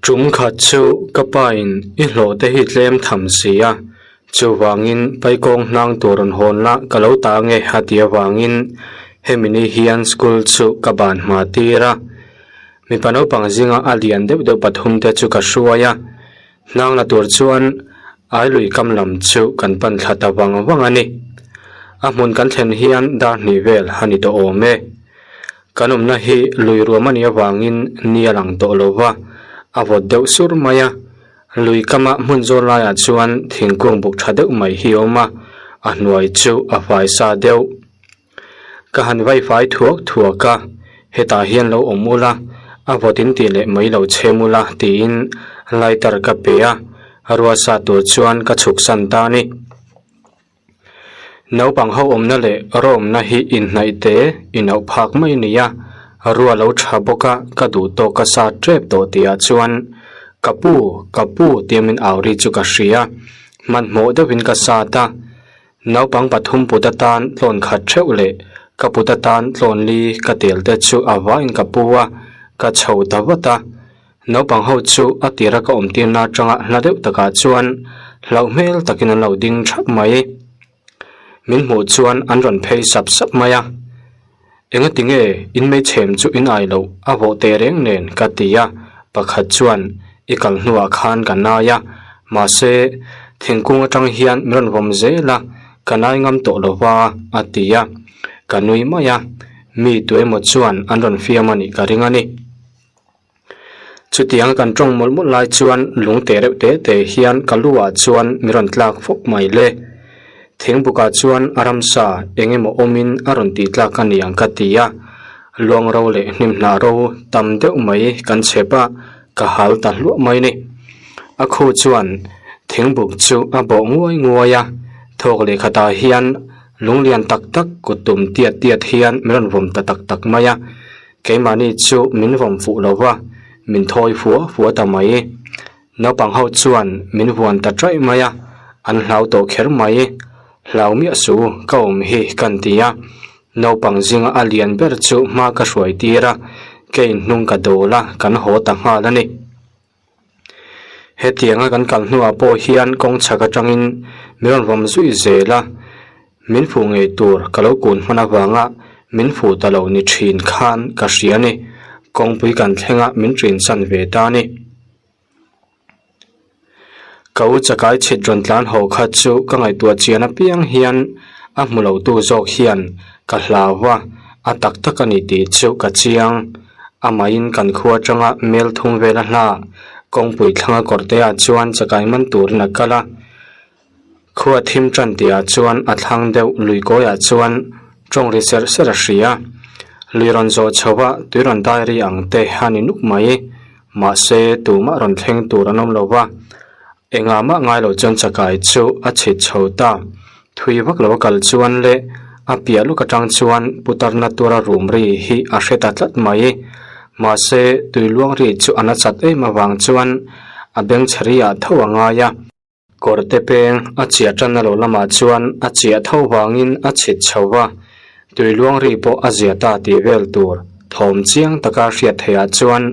Tum khat chu ka pa in i hlawh te hi tlem tham si a, chuvangin paikawng hnang tur rawn hawn la ka lo ta ange a ti avangin hemi ni hian school chu ka ban hma tir a. Mipa naupang zinga a lian deuh deuh pathum te chu ka hruai a, hnang la tur chuan Ailui kam lam chu kan pan thla ta vang vang a ni. A hmun kan thlen hian dar hnih vel a ni tawh awm e. Kan awmna hi lui ruam a nih avangin ni a lang tawh lo va, a vawt deuh sur mai a. Lui kama hmun zawl laiah chuan thingkung buk tha deuh mai hi a awm a, a hnuai chu a fai sa deuh. Ka han vai fai thuak thuak a, hetah hian lo awm ula, a vawt in tih leh mai lo chhem ula tiin lighter ka pe a, ruasa tur chuan ka chhuk san ta a ni. Naupang ho awmna leh rawmna hi inhnaih te inauh phak mai a ni a, rua lo tha bawk a, ka duh tawk ka sa tep tawh tihah chuan ka pu, ka pu tia min au ri chu ka hria, hmanhmawh deuhin ka sat a, naupang pathum put atan tlawn khat theuh leh ka put atan tlawn li ka tel te chu a vaiin ka pu a, ka chho ta vat a. Naupang ho chu a tira ka awm tirna atanga hla deuh takah chuan hlauh hmel takin an lo ding thap mai. Min hmuh chuan an rawn phei sap sap mai a. Engati nge in meichhem chu in ai loh a vawh teh reng nen ka ti a, pakhat chuan i kal hnuah khan ka nai a, mahse thingkung atang hian min rawn vawm zel a, ka nai ngam tawh lo va a ti a, ka nui mai a, mi tuemaw chuan an rawn fiam a nih ka ring a ni. Chutiang kan tawng mawlh mawlh lai chuan lung te reuh te te hian ka lu ah chuan mi rawn tlak fawk mai le. Thingbukah chuan a ramsa eng emaw awmin a rawn tih tlak a ni ang ka ti a, luang ro leh hnim hnah ro tam deuh mai kan chhep a, ka hal ta hluah mai ni. A khu chuan thingbuk chu a bawh nguai nguai a, thawk leh khatah hian lung lian tak tak kut tum tiat tiat hian mi rawn vawm ta tak tak mai a. Keimahni chu min vawm fuh lo va, min thawi fua fua ta mai. Naupang ho chuan min vuan ta ṭaih mai a, an hlau tawh kher mai. Hlau miah su, ka awm hi kan ti a. Naupang zinga a lian ber chu hma ka hruai tir a, kei hnung ka dawl a, kan haw ta nghal a ni. Hetianga kan kal hnuah pawh hian kawng chhak atangin min rawn vawm zui zel a, min fuh ngei tur ka lo kun hman avanga min fuh ta lo ni thin khan ka hria a ni. Kawngpui kan thleng a min ṭin san ve ta a ni. Ka u chakai chhit rawn tlan haw kha chu ka ngaihtuah chian apiang hian a hmu lo tu zawk hian ka hlau a, a tak tak a ni tih chu ka chiang. Amahin kan khua atanga mel thum vel a hla kawngpui thlanga kawrte ah chuan chakai man turin a kal a. Khua thim tan tih ah chuan a thlang deuh lui kawi ah chuan tawng ri serh serh a hria. Lui rawn zawh chho a tui rawn dai ri ang te a ni nuk mai. Mahse tumah rawn thleng tur an awm lo va. Engah mah ngai lo chuan chakai chu a chhit chho ta. Thui vak lo a kal chuan leh a piah luk atang chuan putarna tura rum ri hi a hre ta tlat mai. Mahse, tui luang ri chu a nachat em avang chuan a beng chhe ri ah tho a ngai a. Kawrte peng a chiah tanna lo lamah chuan a chiah tho vangin a chhit chho va, tui luang ri pawh a zia ta tih vel tur thawm chiang taka hriat theihah chuan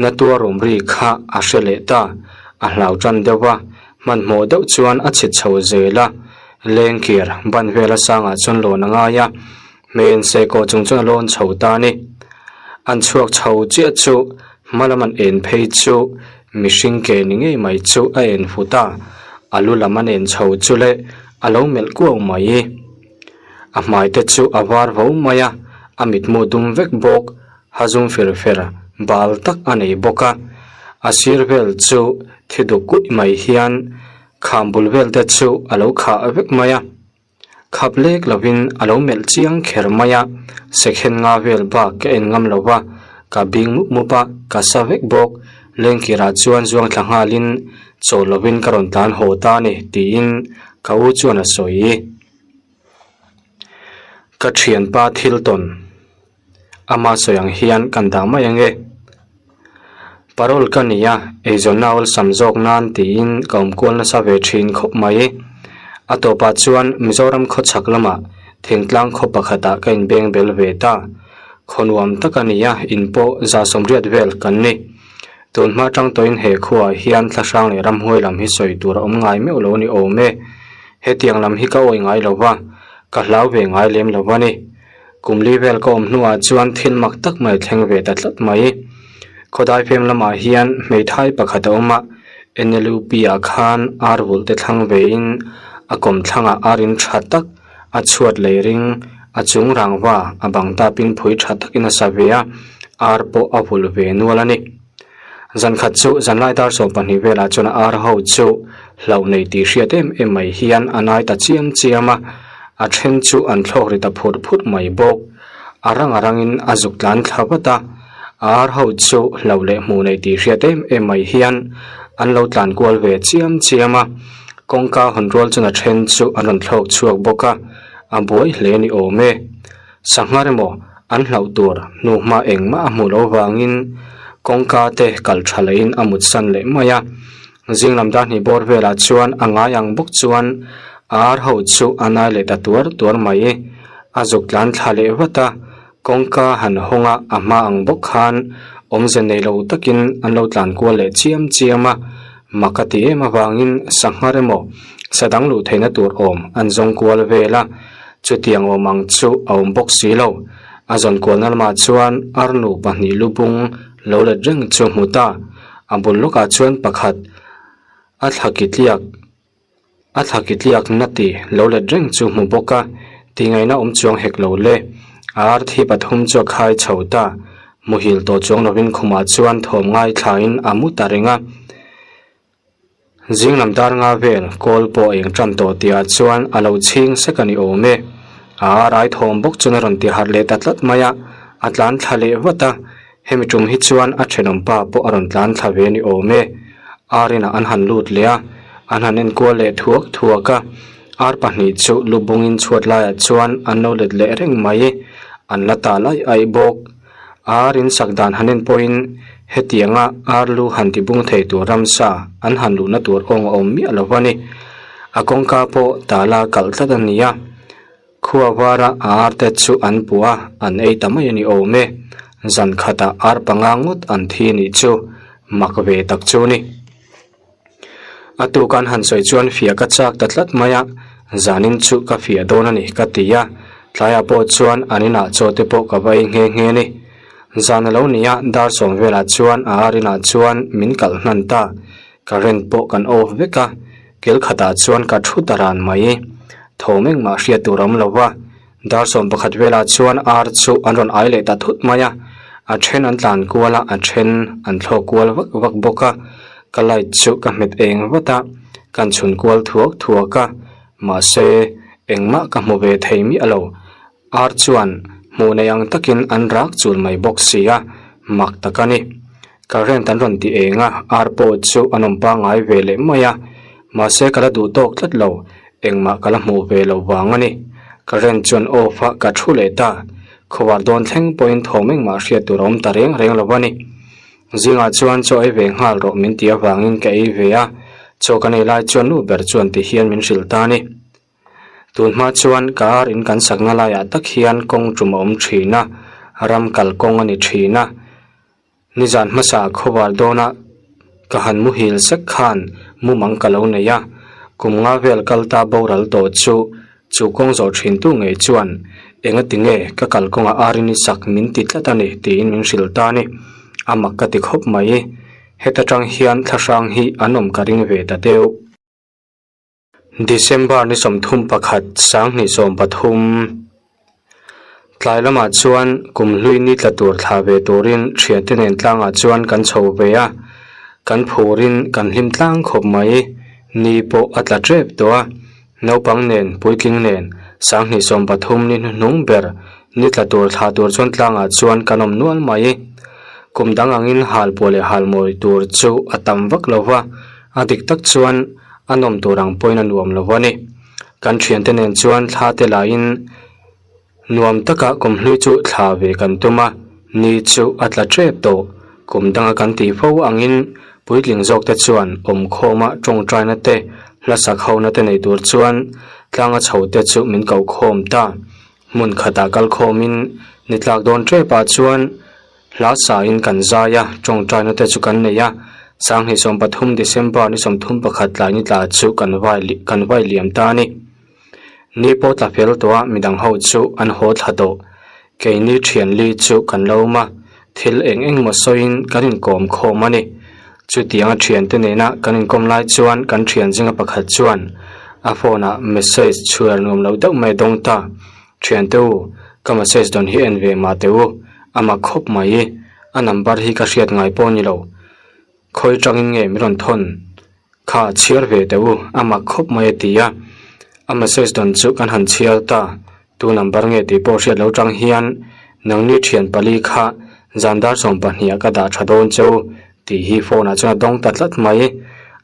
na tua rum ri kha a hre leh ta, a hlau tan deuh va. Hmanhmawh deuh chuan a chhit chho zel a, lengkir ban vela sangah chuan lawn a ngai a, hmeiin sehkawh chung chuan a lawn chho ta a ni. An chhuak chho chiah chu hma lam an en phei chu mihring ke ni ngei mai chu a en fut a, a lu lam an en chho chu le a lo melh kuau mai. A hmai te chu a var vo mai a, a mitmu dum vek bawk. Ha zum fer fer bal tak a nei bawk a, a sir vel chu thi duk kuih mai hian kham bul vel te chu a lo khah vek mai a, khap lek lovin a lo melh chiang kher mai a, sekhen nga vel bak ka en ngam lo va, ka bing mup mup a, ka sa vek bawk, lengkirah chuan zuang thla nghalin chawl lovin ka rawn tlan haw ta a ni tiin ka u chuan a sawi. Ka thianpa thil tawn. Ama sawi ang hian kan dah mai ang e. Parole ka ni a, eizawnna awlsam zawk nan tiin ka awm kual nasa ve thin khawp mai. A tawpah chuan Mizoram khawchhak lamah thingtlang khaw pakhatah ka inbeng bel ve ta. Khaw nuam tak a ni a, in pawh za sawmriat vel kan ni. Tun hma tang tawhin he khuaah hian thlahrang leh ramhuai lam hi sawi tur a awm ngai meuh lo a ni awm e. Hetiang lam hi ka awi ngai lo va, ka hlau ve ngai lem lo a ni. Kum li vel ka awm hnuah chuan thil mak tak mai thleng ve ta tlat mai. Khawdai fem lamah hian hmeithai pakhat a awm a, NLUP ah khan ar vulh te thlang vein a kawmthlangah ar in tha tak a chhuat lei ring a chung rangva a bang tapin phui tha takin a sa ve a, ar pawh a vulh ve nual a ni. Zan khat chu zanlai dar 12 velah chuan ar ho chu hlauh nei tih hriat em em mai hian a nai ta chiam chiam a, a then chu an thlawk ri ta phurh phurh mai bawk. A rang a rangin a zuk tlan thla vat a, a ar ho chu hlauh leh hmuh nei tih hriat em em mai hian an lo tlan kual ve chiam chiam a, kawngka hawn rual chuan a then chu an rawn thlawk chhuak bawk a, a buai hle ni awm e. Sanghar emaw an hlauh tur hnuhma engmah a hmuh loh vangin kawngka te kal tha lehin a mut san leh mai a. Zing lam dar hnih bawr velah chuan a ngai ang bawk chuan a ar ho chu a nai leh ta tuar tuar mai. A zuk tlan thla leh vat a, kawngka han hawng a a hma ang bawk khan awmze nei lo takin an lo tlan kual leh chiam chiam a. Mak a ti em avangin sanghar emaw sa dang luh theihna tur awm an zawng kual vel a. Chutiang awm ang chu a awm bawk si lo. A zawn kualna lamah chuan arnu pahnih lubung lo let reng chu a hmu ta. A bul lawkah chuan pakhat a thla ki tliak a thla ki tliak na ti lo let reng chu hmu bawk a, tingaihna awm chuang hek lo le. A ar thi pathum chu a khai chho ta. Muhil tawh chuang lovin khumah chuan thawm ngaithlain a mu ta reng a. Zing lam dar nga vel kawl pawh a eng tan tawh tihah chuan a lo chhing sek a ni awm e. A rai thawm bawk chuan a rawn ti harh leh ta tlat mai a, a tlan thla leh vat a. Hemi tum hi chuan a thenawm pa pawh a rawn tlan thla ve a ni awm e. Ar inah an han lut leh a, an han enkual leh thuak thuak a. Ar pahnih chu lu bungin chhuat laiah chuan an lo let leh reng mai, an la ta laih aih bawk. Ar in sak dan han en pawhin hetianga ar lu han ti bung thei tur ramsa an han luhna tur awng a awm miah lo va ni. A kawngka pawh tala kalh tlat a ni a, khua vara a ar te chu an puh a, an ei ta mai a ni awm e. Zan khatah ar panga ngawt an thi nih chu mak ve tak chu ni. A tuk an han sawi chuan fiah ka chak ta tlat mai a, zanin chu ka fiah dawn a ni ka ti a, tlaiah pawh chuan an inah chaw te pawh ka va ei nghe nghe a ni. Zan a lo ni a, dar sawm velah chuan a ar inah chuan min kalh hnan ta, current pawh kan off vek a, kel khatah chuan ka thu ta ran mai. Thawm engmah hriat tur a awm lo va, Dar 11 velah chuan ar chu an rawn ai leh ta thut mai a, a then an tlan kual a, a then an thlawk kual vak vak bawk a, ka light chu ka hmet eng vat a, kan chhun kual thuak thuak a, mahse engmah ka hmu ve thei miah lo, ar chuan hmuh nei ang takin an rak chul mai bawk si a, mak tak a ni. Current an rawn ti eng a, ar pawh chu an awm pangngai ve leh mai a, mahse ka la duh tawk tlat lo, engmah ka la hmuh ve lo vang a ni. Current chuan off a ka thu leh ta, khawvar dawn thleng pawhin thawm engmah hriat tur a awm ta reng reng lo a ni. Zingah chuan chaw ei ve nghal rawh min ti avangin ka ei ve a, chaw kan ei lai chuan nu ber chuan ti hian min hrilh ta a ni. Tun hma chuan ka ar in kan sakna laiah tak hian kawng tum a awm thin a, ram kal kawng a ni thin a. Nizan hmasa khawvar dawna ka han muhil sek khan mumang ka lo nei a, kum nga vel kal ta boral tawh chu chu kawng zawh thin tu ngei chuan enga ti nge ka kalkawngah arin i sak min ti tlat a ni tiin min hrilh ta a ni. A mak ka ti khawp mai. Heta tang hian thlahrang hi an awm ka ring ve ta deuh. December ni 31 2013 Tlai lamah chuan kum hlui ni tla tur thla ve turin thiante nen tlangah chuan kan chho ve a, kan phurin kan hlim tlang khawp mai. Ni pawh a tla tep tawh a, naupang nen puitling nen 2013 ni hnuhnung ber ni tla tur thla tur chuan tlangah chuan kan awm nual mai. Kum dang angin halpuah leh halmawi tur chu a tam vak lo va, a dik tak chuan a nawm tur ang pawhin a nuam lo a ni. Kan thiante nen chuan thla te lahin nuam taka kum hlui chu thla ve kan tum a, ni chu a tla tep tawh. Kum danga kan tih fo angin puitling zawk te chuan awmkhawma tawngtaina te, hla sak hona te nei tur chuan tlanga chho te chu min koh khawm ta. Hmun khatah kal khawmin ni tlak dawn tepah chuan. Hla sain kan zai a, tawngtaina te chu kan nei a. Sanghnih 13 December ni 31 tlai ni tla chu kan vai kan vai liam ta a ni. Ni pawh tla fel tawh a midang ho chu an haw thla tawh. Keini thian li chu kan lo awm a, thil eng eng maw sawiin kan inkawm khawm a ni. Chutianga thiante nena kan inkawm lai chuan kan thian zinga pakhat chuan a phone ah message chhuar nuam lo deuh mai a dawng ta. Thiante u, ka message dawn hi en ve mah teh u, a mak khawp mai. A number hi ka hriat ngai pawh a ni lo. Khawi tangin nge min rawn thawn? Kha chhiar ve teh u, a mak khawp mai a ti a. A message dawn chu kan han chhiar ta, tu number nge tih pawh hriat lo tang hian nangni thian pali kha zan dar 12 ah ka dah tha dawn che u tih hi phone ah chuan a dawng ta tlat mai.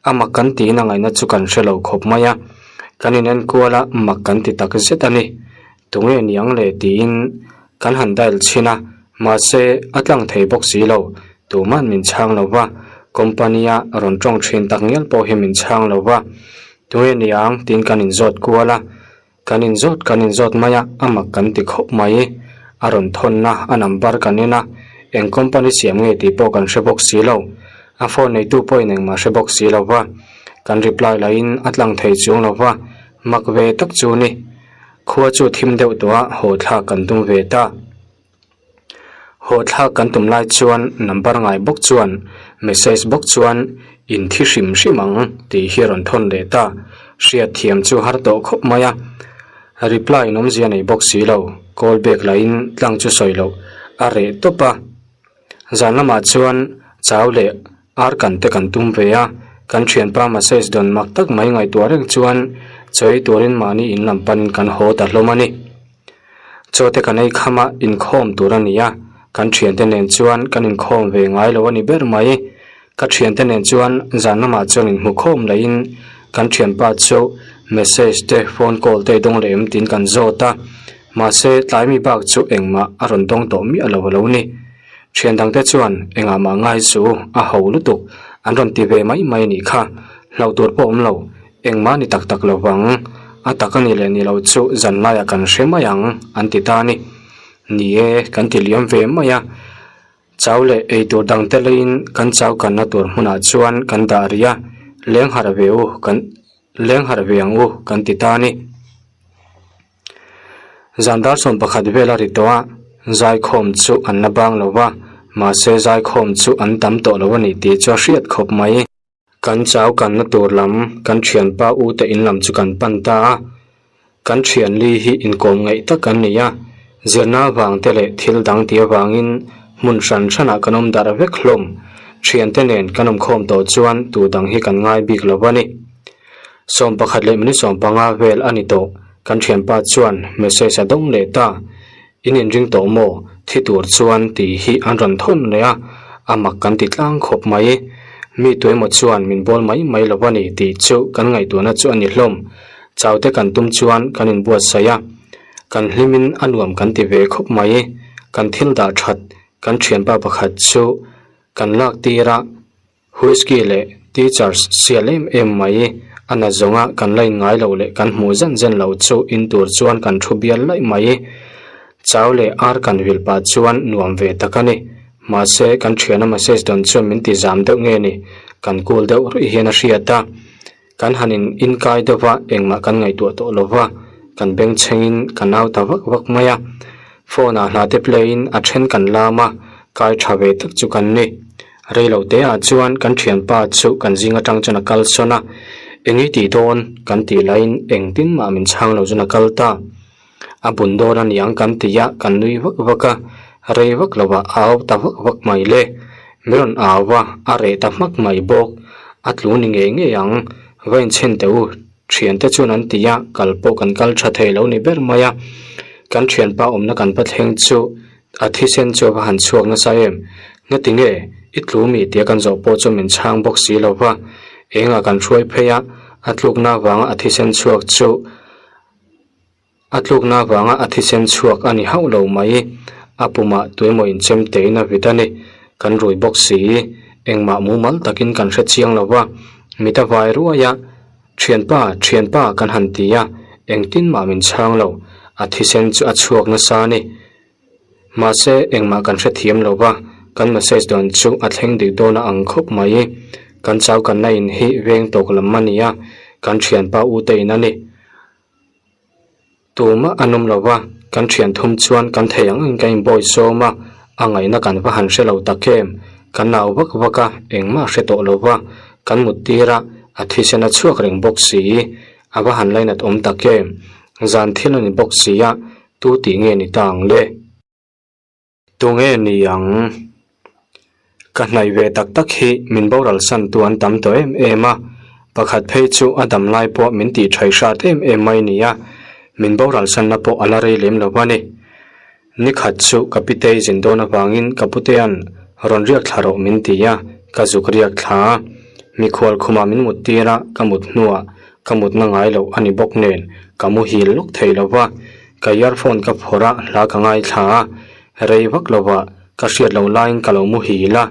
A mak kan tiin a ngaihna chu kan hre lo khawp mai a, kan inenkual a mak kan ti tak zet a ni. Tunge niang le tiin kan han dial chhin a, mahse a tlang thei bawk si lo, tuman min chhang lo va, company a rawn tawng thin tak ngial pawh hi min chhang lo va, tunge niang tiin kan inzawt kual a, kan inzawt kan inzawt mai a, a mak kan ti khawp mai, a rawn thawnna a number kan en a, eng company siam nge tih pawh kan hre bawk si lo, a phone neitu pawhin engmah hre bawk si lo va, kan reply lahin a tlang thei chuang lo va, mak ve tak chu ni. Khua chu thim deuh tawh a, haw thlak kan tum ve ta. Haw thlak kan tum lai chuan number ngai bawk chuan message bawk chuan in thi hrim hrim ang tih hi a rawn thawn leh ta. Hriat thiam chu har tawh khawp mai a. Reply in awmzia nei bawk si lo, call back lahin tlang chu sawi loh a reh tawp a. Zan lamah chuan chau leh ar kan te kan tum ve a, kan thianpa message dawn mak tak mai ngaihtuah reng chuan chawi turin mahni in lam panin kan haw ta hlawm a ni. Chaw te kan ei kham a, inkhawm tur a ni a, kan thiante nen chuan kan inkhawm ve ngai lo a ni ber mai. Ka thiante nen chuan zan lamah chuan inhmukhawm laiin kan thianpa chu message te phone call te dawng leh em tiin kan zawt a, mahse tlai mi bak chu engmah a rawn dawng tawh miah lo a lo ni. Thian dangte chuan engah mah ngai chu a ho lutuk an rawn ti ve mai mai a nih kha, hlauh tur pawh awm lo, engmah ni tak tak lo vang, a tak a ni leh ni lo chu zan laiah kan hre mai ang an ti ta a ni. Ni e, kan ti liam ve mai a. Chau leh eitur dangte leiin kan chau kanna tur hmunah chuan kan dah rih a, leng harh ve u kan leng harh ve ang u kan ti ta a ni. Zan dar 11 vel a ri tawh a, zaikhawm chu an la bang lo va, mahse zaikhawm chu an tam tawh lo a ni tih chu a hriat khawp mai. Kan chau kanna tur lam kan thianpa u te in lam chu kan pan ta a, kan thian li hi inkawm ngaih tak an ni a, zirna avang te leh thil dang tih avangin hmun hran hranah kan awm darh vek hlawm, thiante nen kan awmkhawm tawh chuan tu dang hi kan ngai bik lo a ni. 11 leh minute 15 vel a ni tawh, kan thianpa chuan message a dawng leh ta. In inring tawh maw? Thi tur chuan tih hi an rawn thawn leh a, a mak kan ti tlang khawp mai. Mi tuemaw chuan min bawl mai mai lo a ni tih chu kan ngaihtuahna chu a ni hlawm. Chaute kan tum chuan kan inbuatsaih a, kan hlimin a nuam kan ti ve khawp mai. Kan thil dah that kan thianpa pakhat chu kan lak tir a. Whisky leh teachers sial em em mai a na zawnga kan la in ngai lo leh kan hmuh zen zen lo chu in tur chuan kan thu bial laih mai. Chau leh ar kan vil pah chuan nuam ve tak a ni. Mahse kan thiana message dawn chuan min ti zam deuh nge ni, kan cool deuh ruih hian a hriat a. Kan han in inkai deuh va, engmah kan ngaihtuah tawh lo va, kan bengchhengin kan au ta vak vak mai a. Phone ah hla te play in a then kan lam a, kai tha ve tak chu kan ni. Rei lo te ah chuan kan thianpa chu kan zing atang chuan a kal sawn a, eng i tih dawn kan tih laiin engtin mah min chhang lo chuan a kal ta. A bun dawn a niang kan ti a, kan nui vak vak a, rei vak lo ah a au ta vak vak mai le. Mi rawn au a, a reh ta hmak mai bawk. A tlu ni ngei ngei ang, va inchhen teh u, thiante chuan an ti a, kal pawh kan kal tha thei lo ni ber mai a. Kan thianpa awmna kan va thleng chu a thisen chu a va han chhuak nasa em? Ngati nge i tlu mi tia kan zawh pawh chu min chhang bawk si lo va, engah kan hruai phei a, a tlukna avanga a thisen chhuak chu A tlukna avanga a thisen chhuak a ni hauh lo mai. A pumah tuemaw inchem tein a vit a ni. Kan rui bawk si. Engmah mumal takin kan hre chiang lo va. Mit a vai ruai a, Thianpa, thianpa kan han ti a, engtin mah min chhang lo. A thisen chu a chhuak nasa a ni. Mahse, engmah kan hrethiam lo va. Kan message dawn chu a thleng dik dawn a ang khawp mai. Kan chau kanna in hi veng tawk lam a ni a, kan thianpa u te in a ni. Tumah an awm lo va, kan thian thum chuan kan thei ang ang kan inbawi sawm a, a ngaihna kan va han hre lo tak em? Kan nau vak vak a, engmah hre tawh lo va, kan mut tir a, a thisen a chhuak reng bawk si. A va han lainat awm tak em? Zan thil a ni bawk si a, tu tih nge ni ta ang le? Tunge ni ang? Ka hnaih ve tak tak hi min boral san tu an tam tawh em em a, pakhat phei chu a dam lai pawh min tih thaih hrat em em mai nia, min boral sanna pawh a la rei lem lo a ni. Nikhat chu ka pitei zin dawn avangin ka putea'n rawn riak thla rawh min ti a, ka zuk riak thla a. Mikhual khumah min mut tir a, ka mut hnuah ka mutna ngai loh a ni bawk nen ka muhil lawk thei lo va. Ka earphone ka phawrh a, hla ka ngaithla a, rei vak lovah ka hriat loh laiin ka lo muhil a,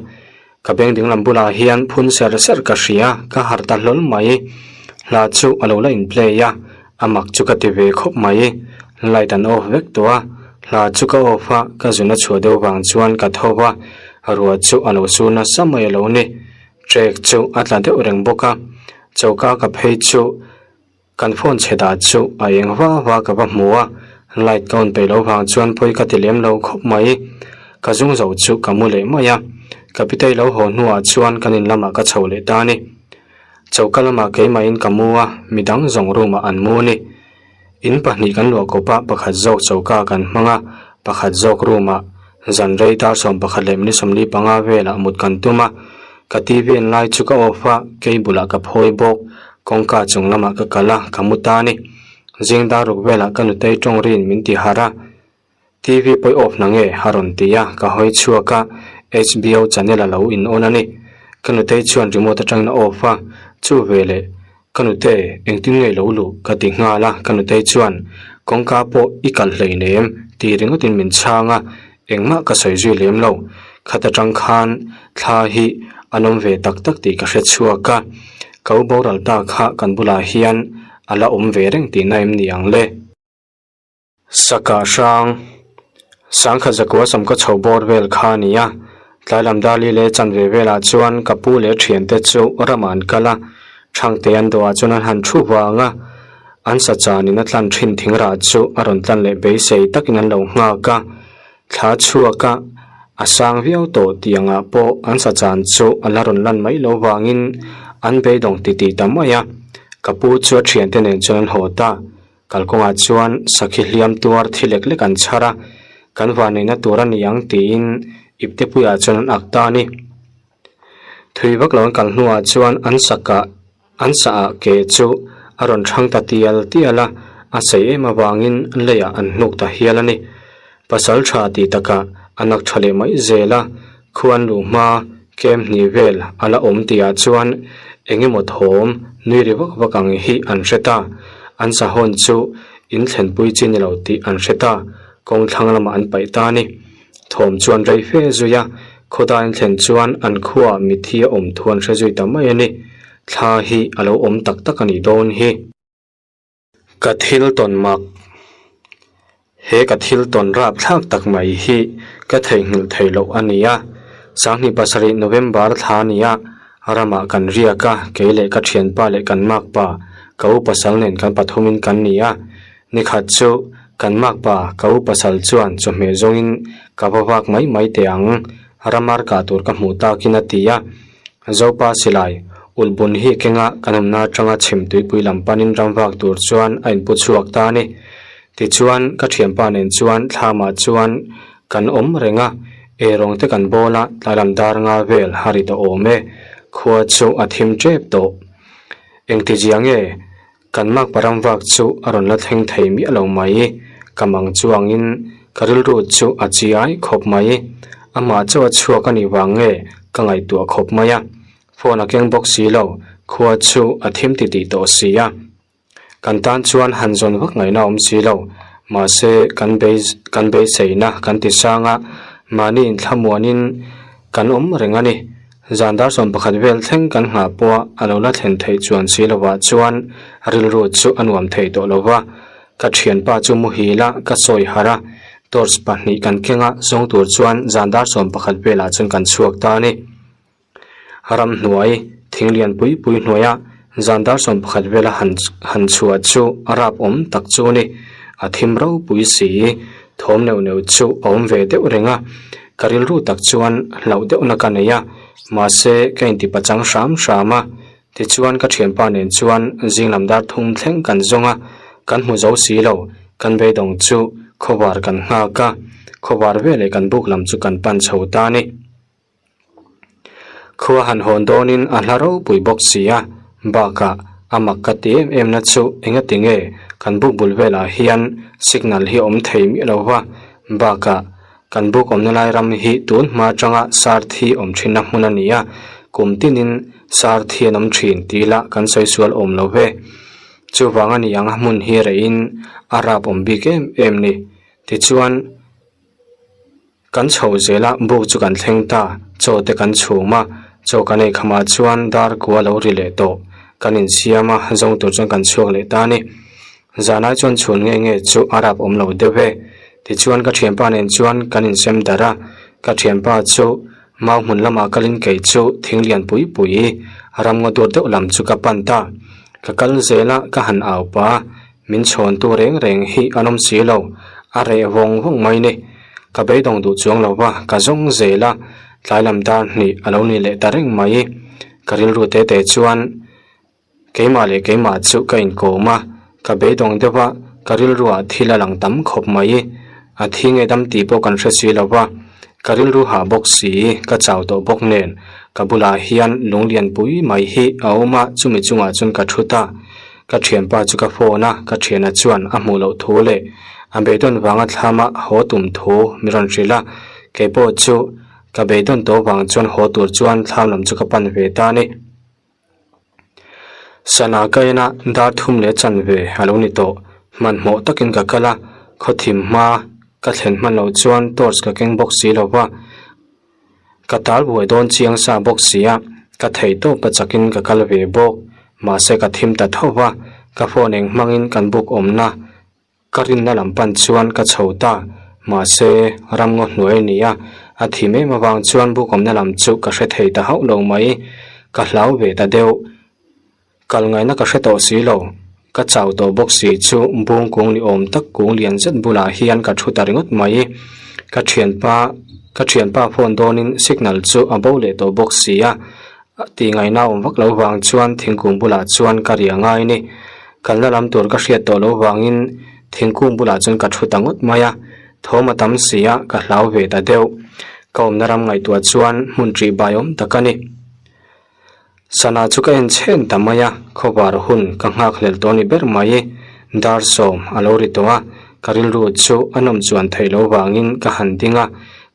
ka beng dinglam bulah hian phun ser ser ka hria, ka harh ta hlawl mai. Hla chu a lo la in play a, a mak chu ka ti ve khawp mai. Light an off vek tawh a, hla chu ka off a, ka zun a chhuah deuh vang chuan ka tho va, ruah chu a lo sur nasa mai a lo ni. Trek chu a tla deuh reng bawk a, choka ka phei chu Kan phone chhe dah chu a eng va va ka va hmu a, light ka on peih loh vang chuan pawi ka ti lem lo khawp mai. Ka zung zo chu ka mu leh mai a, ka pitei lo haw hnuah chuan kan in lamah ka chho leh ta a ni. Choka lamah keimahin ka mu a, midang zawng room ah an mu a ni. In pahnih kan luah kawp a, pakhat zawk choka kan hmang a, pakhat zawk room ah zan rei dar 11 leh minute 45 velah mut kan tum a. Ka TV en lai chu ka off a, cable ah ka phawi bawk. Kawngka chung lamah ka kal a, ka mu ta a ni. Zing dar ruk velah ka nutei tawng rin min ti harh a, TV pawi off na nge a rawn ti a, ka hawi chhuak a, HBO channel a lo in on a ni. Ka nutei chuan remote atangin a off a, chu veleh ka nute engtin nge lo luh ka ti nghal a, ka nutei chuan kawngka pawh i kalh hleinem ti ringawtin min chhang a, engmah ka sawi zui lem lo. Khat atang khan thla hi an awm ve tak tak tih ka hre chhuak a, ka u boral ta kha kan bulah hian a la awm ve reng tihna em ni ang le? Saka hrang, Sangkhat zakua sawm ka chho bawr vel kha a ni a, tlai lam Dali leh chanve velah chuan ka pu leh thiante chu ramah an kal a, Thangte an dawhah chuan an han thu vang a, an sa chanin a tlan thin thingrah chu a rawn tlan leh beisei takin an lo nghak a. Thla chhuak a, a sang viau tawh tih angah pawh an sa chan chu a la rawn lan mai lo vangin an beidawng titih ta mai a. Ka pu chu a thiante nen chuan an haw ta. Kalkawngah chuan sakhi hliam tuar thi lek lek an chhar a, kan vanneihna tur a ni ang tiin iptepuiah chuan an ak ta a ni. Thui vak lo an kal hnuah chuan an sakah an sahah ke chu a rawn thang ta tial tial a, a sei em avangin leiah an hnuk ta hial a ni. Pasal tha tih takah a nak tha leh mai zel a, khuan luh hma kem hnih vel a la awm tihah chuan eng emaw thawm nui ri vak vak ang hi an hre ta. An sahawn chu in thlenpui chi ni lo tih an hre ta, kawng thlang lamah an paih ta a ni. Thawm chuan rei fe zui a, khawdaiin thlen chuan an khuaah mitthi a awm thu an hre zui ta mai a ni. Thla hi a lo awm tak tak a nih dawn hi. Ka thil tawn mak. He ka thil tawn rap thlak tak mai hi ka theihnghilh theih loh a ni a. Sanghnih pasarih November thla a ni a, ramah kan riak a, kei leh ka thianpa leh kan makpa, ka u pasal nen kan pathumin kan ni a. Nikhat chu kan makpa ka u pasal chuan chawhmeh zawngin ka va vak mai mai teh ang, ramar kah tur ka hmuh takin a ti a. Zopa silai, ulhbun hi kenga kan awmna atanga chhim tuipui lam panin ram vak tur chuan a inpu chhuak ta a ni. Tichuan ka thianpa nen chuan thlamah chuan kan awm reng a, eirawng te kan bawl a, tlailam dar nga vel a ri tawh awm e, khua chu a thim tep tawh. Engtizia nge? Kan makpa ram vak chu a rawn la thleng thei miah lo mai. Ka mang chuangin ka rilru chu a chi ai khawp mai. Amah chauh a chhuak a nih vang nge ka ngaihtuah khawp mai a. Phone a keng bawk si lo, khua chu a thim titih tawh si a. Kan tan chuan han zawn vak ngaihna a awm si lo. Mahse, kan bei kan beiseina kan ti sang a, mahni inthlamuanin kan awm reng a ni. Zan dar 11 vel thleng kan nghah pawha a lo la thlen theih chuan si lovah chuan rilru chu a nuam thei tawh lo va. Ka thianpa chu muhil a, ka sawi harh a. Torch pahnih kan keng a, zawng tur chuan zan dar 11 velah chuan kan chhuak ta a ni. Ramhnuai thing lian pui pui hnuaia zan dar 11 vela han han chhuah chu a rap awm tak chu a ni. A thim ropui si, thawm neuh neuh chu a awm ve deuh reng a. Ka rilru tak chuan hlauh deuhna ka nei a, mahse ka intipachang hram hram a. Tichuan ka thianpa nen chuan zing lam dar thum thleng kan zawng a, kan hmu zo si lo, kan beidawng chu khawvar kan nghak a, khawvar veleh kan buk lam chu kan pan chho ta a ni. Khua han hawn dawnin a hla ropui bawk si a, bakah a mak ka ti em em na chu engati nge kan buk bul velah hian signal hi a awm thei miah lo va, bakah Kan buk awmna lai ram hi tun hma atanga sar thi awm thinna hmun a ni a, kum tinin sar thi an awm thin tih lah kan sawi sual awm lo ve. Chuvang a ni ang a hmun hi reihin a rap awm bik em em ni. Tichuan, kan chho zel a, buk chu kan thleng ta, chaw te kan chhum a, chaw kan ei khamah chuan dar kua lo ri leh tawh. Kan insiam a, zawng tur chuan kan chhuak leh ta a ni. Zanai chuan chhun nge nge chu a rap awm lo deuh e. Tichuan ka thianpa nen chuan kan insem darh a, ka thianpa chu mau hmun lamah kalin kei chu thing lian pui pui ram ngaw dur deuh lam chu ka pan ta. Ka kal zel a, ka han au pah a, min chhawntu reng reng hi an awm si lo, a reh vawng vawng mai ni. Ka beidawng duh chuang lo va, ka zawng zel a, tlai lam dar hnih a lo ni leh ta reng mai. Ka rilru te te chuan Keimah leh keimah chu ka inkawm a, ka beidawng deuh a, ka rilruah thil a lang tam khawp mai. A thi nge dam tih pawh kan hre si lo va, ka rilru hah bawk si, ka chau tawh bawk nen, ka bulah hian lung lian pui mai hi a awm a, chumi chungah chuan ka thu ta. Ka thianpa chu ka phone a, ka thiana chuan a hmuh loh thu leh a beidawn vanga thlama haw tum thu min rawn hrilh a, keipawh chu ka beidawn tawh vang chuan haw tur chuan thlam lam chu ka pan ve ta a ni. Sana ka en a, dar thum leh chanve a lo ni tawh. Hmanhmawh takin ka kal a, khawthim hma ka thlen hman loh chuan torch ka keng bawk si lo va, ka tal buai dawn chiang sa bawk si a, ka thei tawp a chakin ka kal ve bawk. Mahse ka thim ta tho va, ka phone eng hmangin kan buk awmna Ka rinna lam pan chuan ka chho ta, mahse ramngaw hnuai a ni a, a thim em avang chuan bukawmna lam chu ka hre thei ta hauh lo mai, ka hlau ve ta deuh. Kal ngaihna ka hre tawh si lo, ka chau tawh bawk si chu bung kung ni awm tak kung lian zet bulah hian ka thu ta ringawt mai. Ka thianpa ka thianpa phone dawnin signal chu a bo leh tawh bawk si a, tih ngaihna awm vak lo vang chuan thingkung bulah chuan ka riah ngai a ni. Kalna lam tur ka hriat tawh loh vangin thingkung bulah chuan ka thu ta ngawt mai a, thawm a tam si a, ka hlau ve ta deuh. Ka awmna ram ngaihtuah chuan hmun ṭih bai awm tak a ni. Sana chu ka en chhen ta mai a, khawvar hun ka nghak hlel tawh a ni ber mai. Dar sawm a lo ri tawh a, ka rilru chu a nawm chuan theih loh vangin ka han ding a,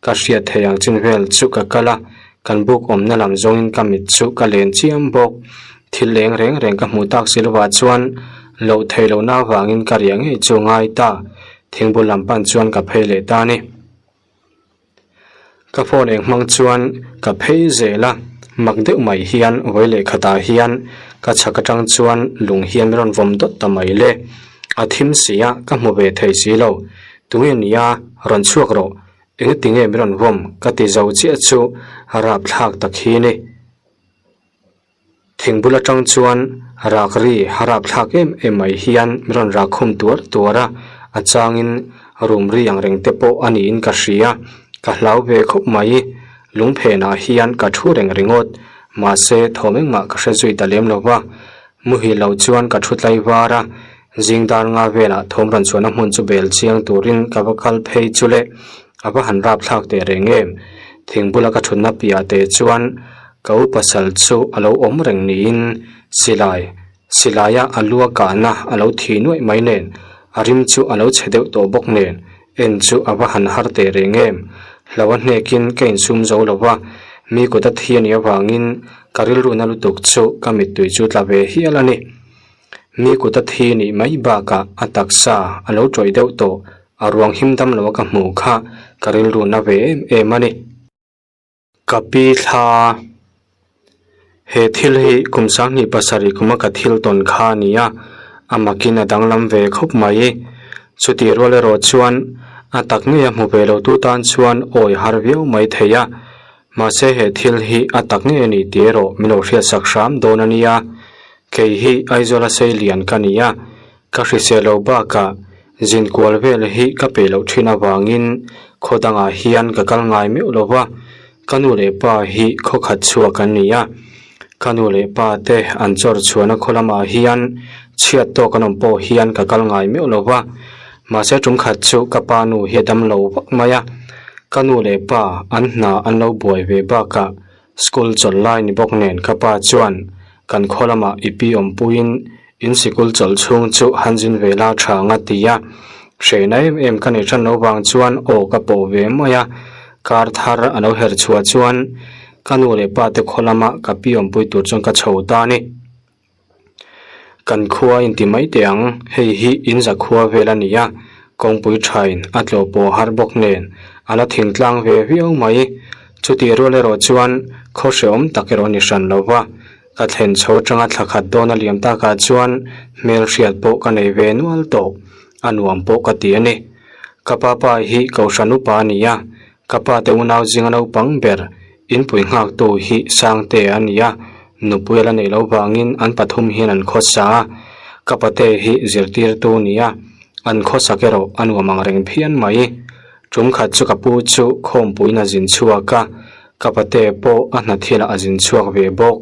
ka hriat theih ang chin vel chu ka kal a, kan buk awmna lam zawngin ka mit chu ka len chiam bawk. Thil leng reng reng ka hmuh tak si lovah chuan loh theih lohna avangin ka riah ngei chu ngai ta. Thingbul lam pan chuan ka phei leh ta a ni. Ka phone eng hmang chuan ka phei zel a, mak deuh mai hian vawi leh khatah hian ka chhak atang chuan lung hian min rawn vawm dawt ta mai le. A thim si a, ka hmu ve thei si lo. Tunge nia, rawn chhuak rawh. Engtinge min rawn vawm ka ti zo chiah chu rapthlak tak hi ni. Thing bul atang chuan rak ri a rap thlak em em mai hian min rawn rak khum tuar tuar a, a changin room ri ang reng te pawh a niin ka hria, ka hlau ve khawp mai. Lungphenah hian ka thu reng ringawt, mahse thawm engmah ka hre zui ta lem lo va. Muhil lo chuan ka thu tlai var a, zing dar nga velah thawm rawn chhuahna hmun chu bel chiang turin ka va kal phei chu le, a va han rap thlak teh reng em. Thing bula ka thutna piah te chuan Ka u pasal chu a lo awm reng niin silai, silaia a lu a kahna a lo thi nuaih mai nen, a rim chu a lo chhe deuh tawh bawk nen, en chu a va han har teh reng em. Hlo a hnekin ka insum zo lo va, mi kut a thi a nih avangin ka rilru na lutuk chu ka mittui chu tla ve hial a ni. Mi kut a thi nih mai bakah a taksa a lo tawih deuh tawh, a ruang him dam lo a ka hmuh kha ka rilru na ve em em a ni. Ka pi thla, he thil hi kum sanghnih pasarih kuma ka thil tawn kha a ni a, a makin a danglam ve khawp mai. Chutih rual erawh chuan A tak ngei a hmu ve lo tu tan chuan awi har viau mai thei a, mahse he thil hi a tak ngei a ni tih erawh min lo hriatsak hram dawn a nia. Kei hi Aizawla seilian ka ni a, ka hrisel lo bakah zin kual vel hi ka peih loh thin avangin khaw dangah hian ka kal ngai meuh lo va, Ka nu leh pa hi khaw khat chhuak an ni a, ka nu leh pa te an chawr chhuahna khaw lamah hian chhiat tawk an awm pawh hian ka kal ngai meuh lo va, mahse tum khat chu ka pa nu hi a dam lo vak mai a, ka nu leh pa an hna an lo buai ve bakah school chawlh lai ni bawk nen ka pa chuan kan khaw lamah i pi awmpuiin In sikul chawlh chhung chu han zin ve la tha ang a ti a, hrehna em em ka neih hran lo vang chuan aw ka pawh ve mai a, kar thar a lo her chhuah chuan ka nu leh pa te khaw lama ka pi awmpui tur chuan ka chho ta a ni. Kan khua inti mai teh ang, hei hi in zakhua vel a ni a, kawngpui thain a tlawh pawh har bawk nen a la thingtlang ve viau mai, chutih rual erawh chuan khaw hrehawm tak erawh a ni hran lo va. Ka thlen chho atanga thla khat dawn a liam takah chuan hmel hriat pawh ka nei ve nual tawh, a nuam pawh ka ti a ni. Ka pa pa hi Kohhran upa a ni a, ka pa te unau zinga naupang ber inpui nghaktu hi Sangte a ni a, nupui a la neih loh vangin an pathum hian an khawsa a, ka pate hi zirtirtu a ni a, an khawsak erawh a nuam ang reng phian mai. Tum khat chu ka pu chu khawmpuiin a zin chhuak a, Ka pate pawh a hna thilah a zin chhuak ve bawk.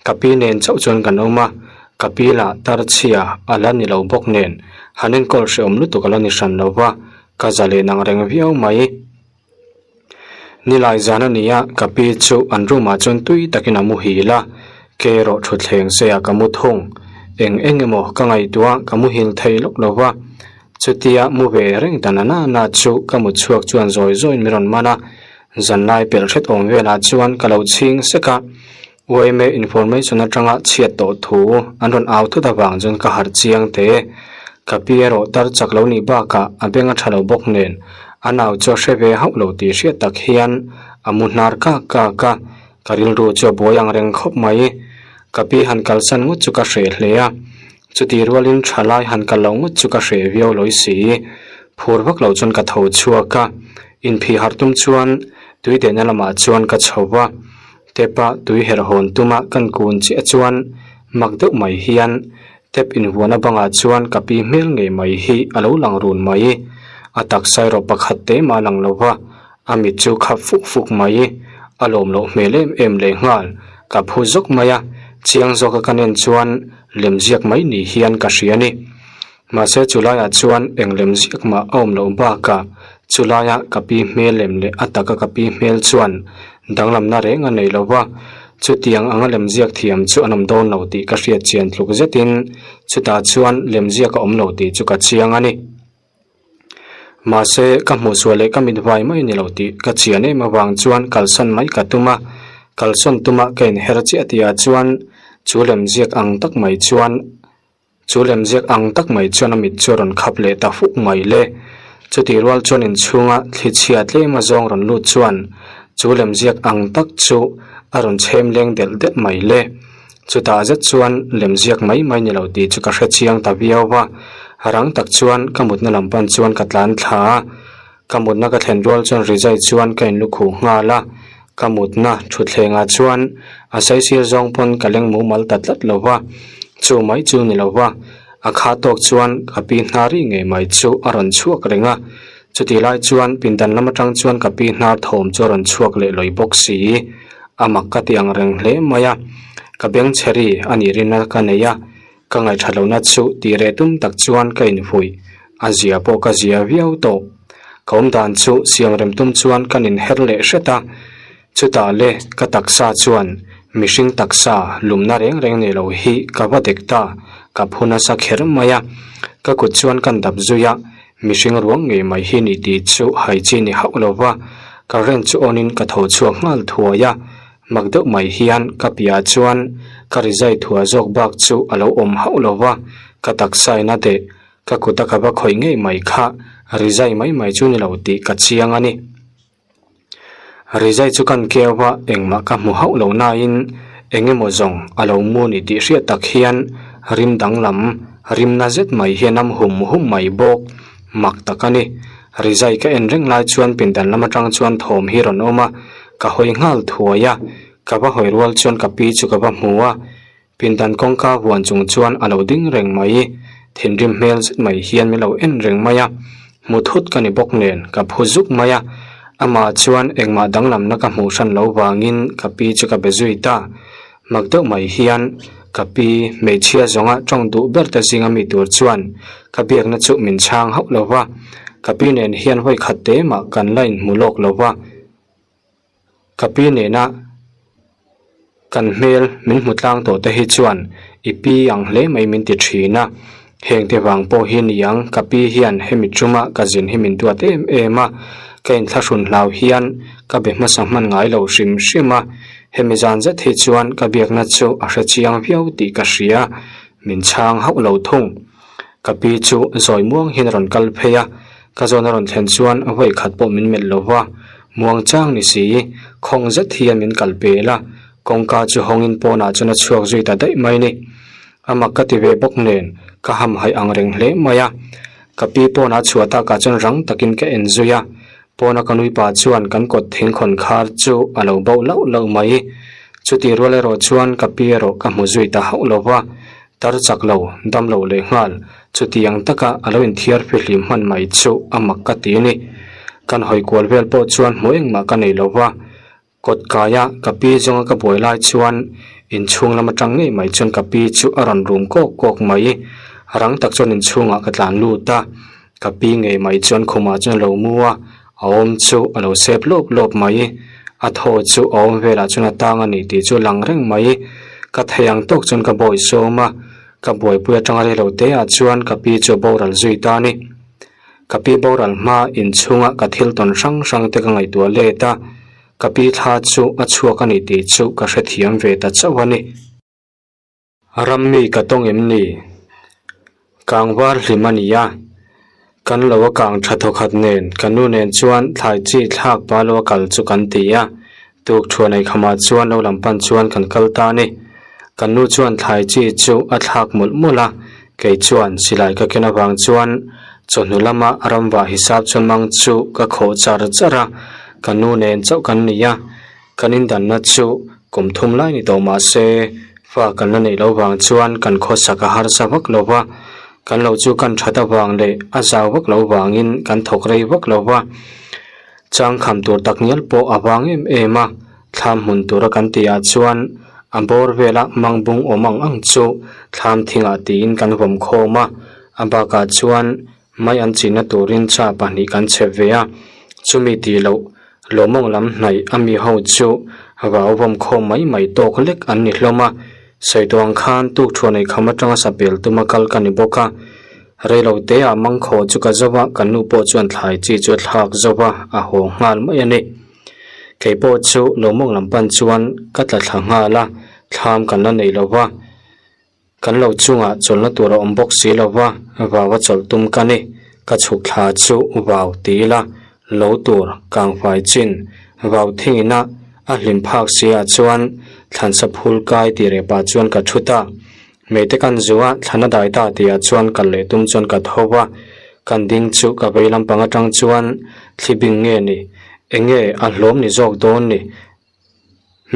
Ka pi nen chauh chuan kan awm a, ka pi lah tarchhia a la ni lo bawk nen han enkawl hrehawm lutuk a la ni hran lo va, ka za leh nang reng viau mai. Nilai zan a ni a, ka pi chu an room ah chuan tui takin a muhil a, ke erawh thutthleng seiah ka mu thung. Eng eng emaw ka ngaihtuah ka muhil thei lawk lo va, chutia mu ve reng ta na na na chu ka mut chhuak chuan zawi zawiin min rawn man a, Zanlai pelh hret awm velah chuan ka lo chhing sek a, yma information atanga chhiat tawh thu an rawn au thut avang chuan ka harh chiang teh e. Ka pi erawh tar chak lo nih bakah a beng a tha lo bawk nen a nau chu a hre ve hauh lo tih hriat tak hian a mu hnar kak kak a, ka rilru chu a buai ang reng khawp mai. Ka pi han kalsan ngawt chu ka hreh hle a, chutih rualin thalai han kal loh ngawt chu ka hreh viau lawi si. Phur vak loh chuan ka tho chhuak a. Inphih harh tum chuan tui dehna lamah chuan ka chho va, tap a tui herh hawn tuma kan kun chiah chuan mak deuh mai hian tap invuahna bangah chuan ka pi hmel ngei mai hi a lo lang run mai. A taksa erawh pakhat te mah a lang lo va, a mit chu khap fuk fuk mai. A lawm loh hmel em em lehnghal, ka phu zawk mai a, chiang zawka ka nen chuan lemziak mai ni hian ka hria a ni. Mahse chulaiah chuan eng lem ziak mah a awm loh bakah chulaia ka pi hmel lem leh a taka ka pi hmel chuan danglamna reng a nei lo va, chutiang anga lem ziak thiam chu an awm dawn lo tih ka hriat chian tluk zetin chutah chuan lem ziak a awm lo tih chu ka chiang a ni. Mahse ka hmuhsual leh ka mit vai mai a ni lo tih ka chian em avang chuan kalsan mai ka tum a, kalsawn tuma ka inher chiah tihah chuan chu lem ziak ang tak mai chuan Chu lemziak ang tak mai chuan a mit chu a rawn khap leh ta fuk mai le. Chutih rual chuan inchhunga thli chhia tlem a zawng rawn lut chuan chu lemziak ang tak chu a rawn chhem leng delh delh mai le. Chutah zet chuan lemziak mai mai ni lo tih chu ka hre chiang ta viau va, rang tak chuan ka mutna lam pan chuan ka tlan thla a. Ka mutna ka thlen rual chuan rizai chuan ka inlukhuh nghal a, ka mutna thutthlengah chuan a saisir zawng pawn ka leng mumal ta tlat lo va, chu mai chu ni lo va, a kha tawk chuan ka pi hnar ri ngei mai chu a rawn chhuak reng a, chutih lai chuan pindan lam atang chuan ka pi hnar thawm chu a rawn chhuak leh lawi bawk si, a mak ka ti ang reng hle mai a, ka bengchhe ri a nih rinna ka nei a. Ka ngaihṭhat lohna chu tih reh tum tak chuan ka infuih, a zia pawh ka zia viau tawh. Ka awm dan chu siam rem tum chuan ka ninher leh hret a, chutah le ka taksa chuan mihring taksa lumna reng reng nei lo hi ka va dek ta, ka phu nasa kher mai a. Ka kut chuan kan dap zui a, mihring ruang ngei mai hi ni tih chu hai chi ni hauh lo va, current chu on in ka tho chhuak nghal thuai a. Mak deuh mai hian ka piah chuan ka rizai thua zawk bak chu a lo awm hauh lo va, ka taksa in a deh, ka kut a ka va khawih ngei mai kha rizai mai mai chu ni lo tih ka chiang a ni. Rizai chu kan keu va, engmah ka hmu hauh lo nain eng emaw zawng a lo mu ni tih hriat tak hian rim danglam, rimna zet mai hian am hum hum mai bawk. Mak tak a ni. Rizai ka en reng lai chuan pindan lam atang chuan thawm hi rawn awm a, ka hawi nghal thuai a, ka va hawi rual chuan ka pi chu ka va hmu a, pindan kawngka vuan chung chuan a lo ding reng mai. Thinrim hmel zet mai hian min lo en reng mai a, hmu thut ka ni bawk nen ka phu zuk mai a, amah chuan engmah danglamna ka hmuh hran lo vangin ka pi chu ka be zui ta. Mak deuh mai hian ka pi hmeichhia zawnga tawng duh ber te zinga mi tur chuan ka biakna chu min chhang hauh lo va, ka pi nen hian vawi khat te mah kan la inhmu lawk lo va, ka pi nena kan hmel min hmu tlang tawh te hi chuan i pi ang hle mai min ti thin a, heng te vang pawh hi niang ka pi hian hemi chunga ka zin hi min duat em em a, ka inthlahrun hlau hian ka be hmasa hman ngai lo hrim hrim a. Hemi zan zet hi chuan ka biakna chu a hre chiang viau tih ka hria, min chhang hauh lo thung. Ka pi chu zawi muang hian a rawn kal phei a, ka zawn a rawn thlen chuan vawi khat pawh min melh lo va, muang chang ni si, khawng zet hian min kal pel a, kawngka chu hawngin pawnah chuan a chhuak zui ta daih mai ni. A mak ka ti ve bawk nen, ka hamhaih ang reng hle mai a. Ka pi pawnah chhuah takah chuan rang takin ka en zui a, Pawna ka nui pa chuan kan kawt thingkhawn khar chu a lo bauh lauh lauh mai. Chutih rual erawh chuan ka pi erawh ka hmu zui ta hauh lo va, tar chak lo, dam lo leh nghal, chutiang taka a lo inthiar fihlim hman mai chu a mak ka ti a ni. Kan hawi kual vel pawh chuan hmu engmah ka nei lo va, Kawt kaia ka pi zawnga ka buai lai chuan inchhung lam atang ngei mai chuan ka pi chu a rawn rum kawk kawk mai. Rang tak chuan inchhungah ka tlan lut a, ka pi ngei mai chuan khumah chuan a lo mu a, a awm chu a lo sep lawp lawp mai. A thaw chu a awm velah chuan a tang a ni tih chu a lang reng mai. Ka thei ang tawk chuan ka bawi sawm a, ka buaipui atanga reilo te ah chuan ka pi chu a boral zui ta a ni. Ka pi boral hma inchhunga ka thil tawn hrang hrang te ka ngaihtuah let a, ka pi thla chu a chhuak a ni tih chu ka hrethiam ve ta chauh a ni. Rammi ka tawng em ni? Kangvar hlim a ni a, kan lo a kang tha thawkhat nen ka nu nen chuan thlai chi thlak pa lo a kal chu kan ti a, tuk thuan ei khamah chuan lo lam pan chuan kan kal ta a ni. Kan nu chuan thlai chi chu a thlak mawlh mawlh a, Kei chuan silai ka ken avang chuan chawhnu lama ramvah hisap chuan mang chu ka khawh char char a, ka nu nen chauh kan ni a, kan indanna chu kum thum lai ni tawh mah se fa kan la neih loh vang chuan kan khawsak a harsa vak lo va, kan lo chu kan that avang leh a zau vak lo vangin kan thawk rei vak lo va, changkham tur tak ngial pawh a vang em em a. Thlam hmun tura kan tihah chuan a bawr vela mangbung awm ang ang chu thlam thingah tiin kan vawm khawm a, a bakah chuan mai an chinna turin cha pahnih kan chhep ve a, chumi tih loh lawmawng lam hnaih a mi ho chu vau vawm khawm mai mai tawk lek an ni hlawm a, sawi tawh ang khan tukthuan ei kham atanga sapel tuma kal ka ni bawk a, reilo teah mangkhaw chu ka zo a, kan nu pawh chuan thlai chi chu a thlak zo va, a haw nghal mai a ni. Kei pawh chu lawmawng lam pan chuan ka tla thla nghal a, thlam kan la nei lo va, kan lo chungah chawlhna tur a awm bawk si lo va, vau a chawlh tum ka ni. Ka chhuk thla chu vau ti ila, lo tur kangfai chin vau thingin a a hlim phak si ah chuan thlansa phul kai tih reh pah chuan ka thu ta. Hmeite kan zu a, thlan a dai ta tihah chuan kal leh tum chuan ka tho va, kan ding chu ka vei lampang atang chuan thli bing nge ni, eng nge a hlawm ni zawk dawn ni?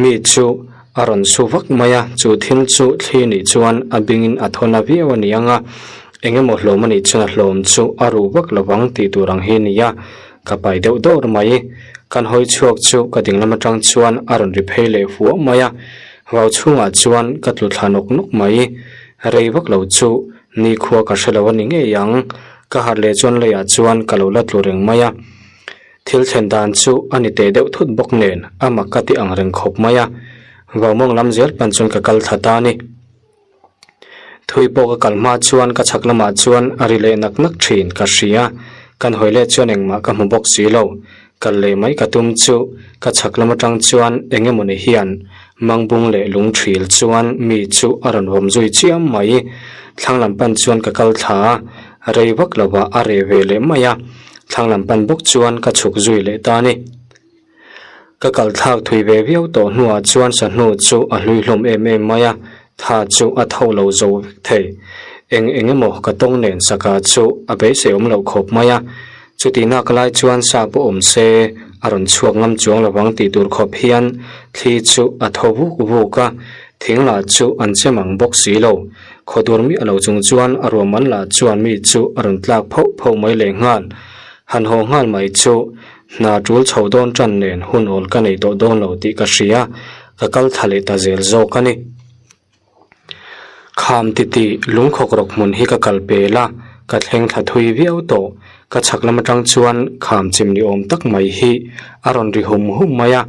Mi chu a rawn su vak mai a, chu thil chu thli nih chuan a bingin a thawn a viau a ni ang a, eng emaw hlawm a nih chuan a hlawm chu a ruh vak lo vang tih tur ang hi a ni a, ka pai deuh dawr mai. Kan hawi chhuak chu ka ding lam atang chuan a rawn ri phei leh fuah mai a, Vau chhungah chuan ka tlu thla nawk nawk mai. Rei vak lo chu nikhua ka hre lo a ni ngei ang. Ka harh leh chuan leiah chuan ka lo la tlu reng mai a. Thil thlen dan chu a ni teh deuh thut bawk nen a mak ka ti ang reng khawp mai a. Vau mawng lam zel pan chuan ka kal thla ta a ni. Thui pawh ka kal hma chuan ka chhak lamah chuan a ri leh nak nak thin ka hria. Kan hawi leh chuan engmah ka hmu bawk si lo. Kal leh mai ka tum chu ka chhak lam atang chuan eng emawni hian mangbung leh lung thil chuan mi chu a rawn vawm zui chiam mai. Thlang lam pan chuan ka kal thla a, rei vak lovah a reh ve leh mai a. Thlang lam pan bawk chuan ka chhuk zui leh ta a ni. Ka kal thlak thui ve viau tawh hnuah chuan sahnu chu a hlui hlawm em em mai a, tha chu a tho lo zo vek thei. Eng eng emaw ka tawng nen saka chu a beisei awm loh khawp mai a. Chuti nak lai chuan sa pawh awm se a rawn chhuak ngam chuang lo vang tih tur khawp hian thli chu a thaw vuk vuk a, thing lah chu an che mang bawk si lo. Khaw dur miah lo chung chuan a ruahman lah chuan mi chu a rawn tlak phoh phoh mai leh nghal. Han haw nghal mai chu hna tul chho dawn tan nen hun awl ka nei tawh dawn lo tih ka hria, ka kal thla leh ta zel zawk a ni. Kham titih lungkhawk rawk hmun hi ka kal pel a, ka thleng thla thui viau tawh. Ka chhak lam atang chuan kham chim ni awm tak mai hi a rawn ri hum hum mai a,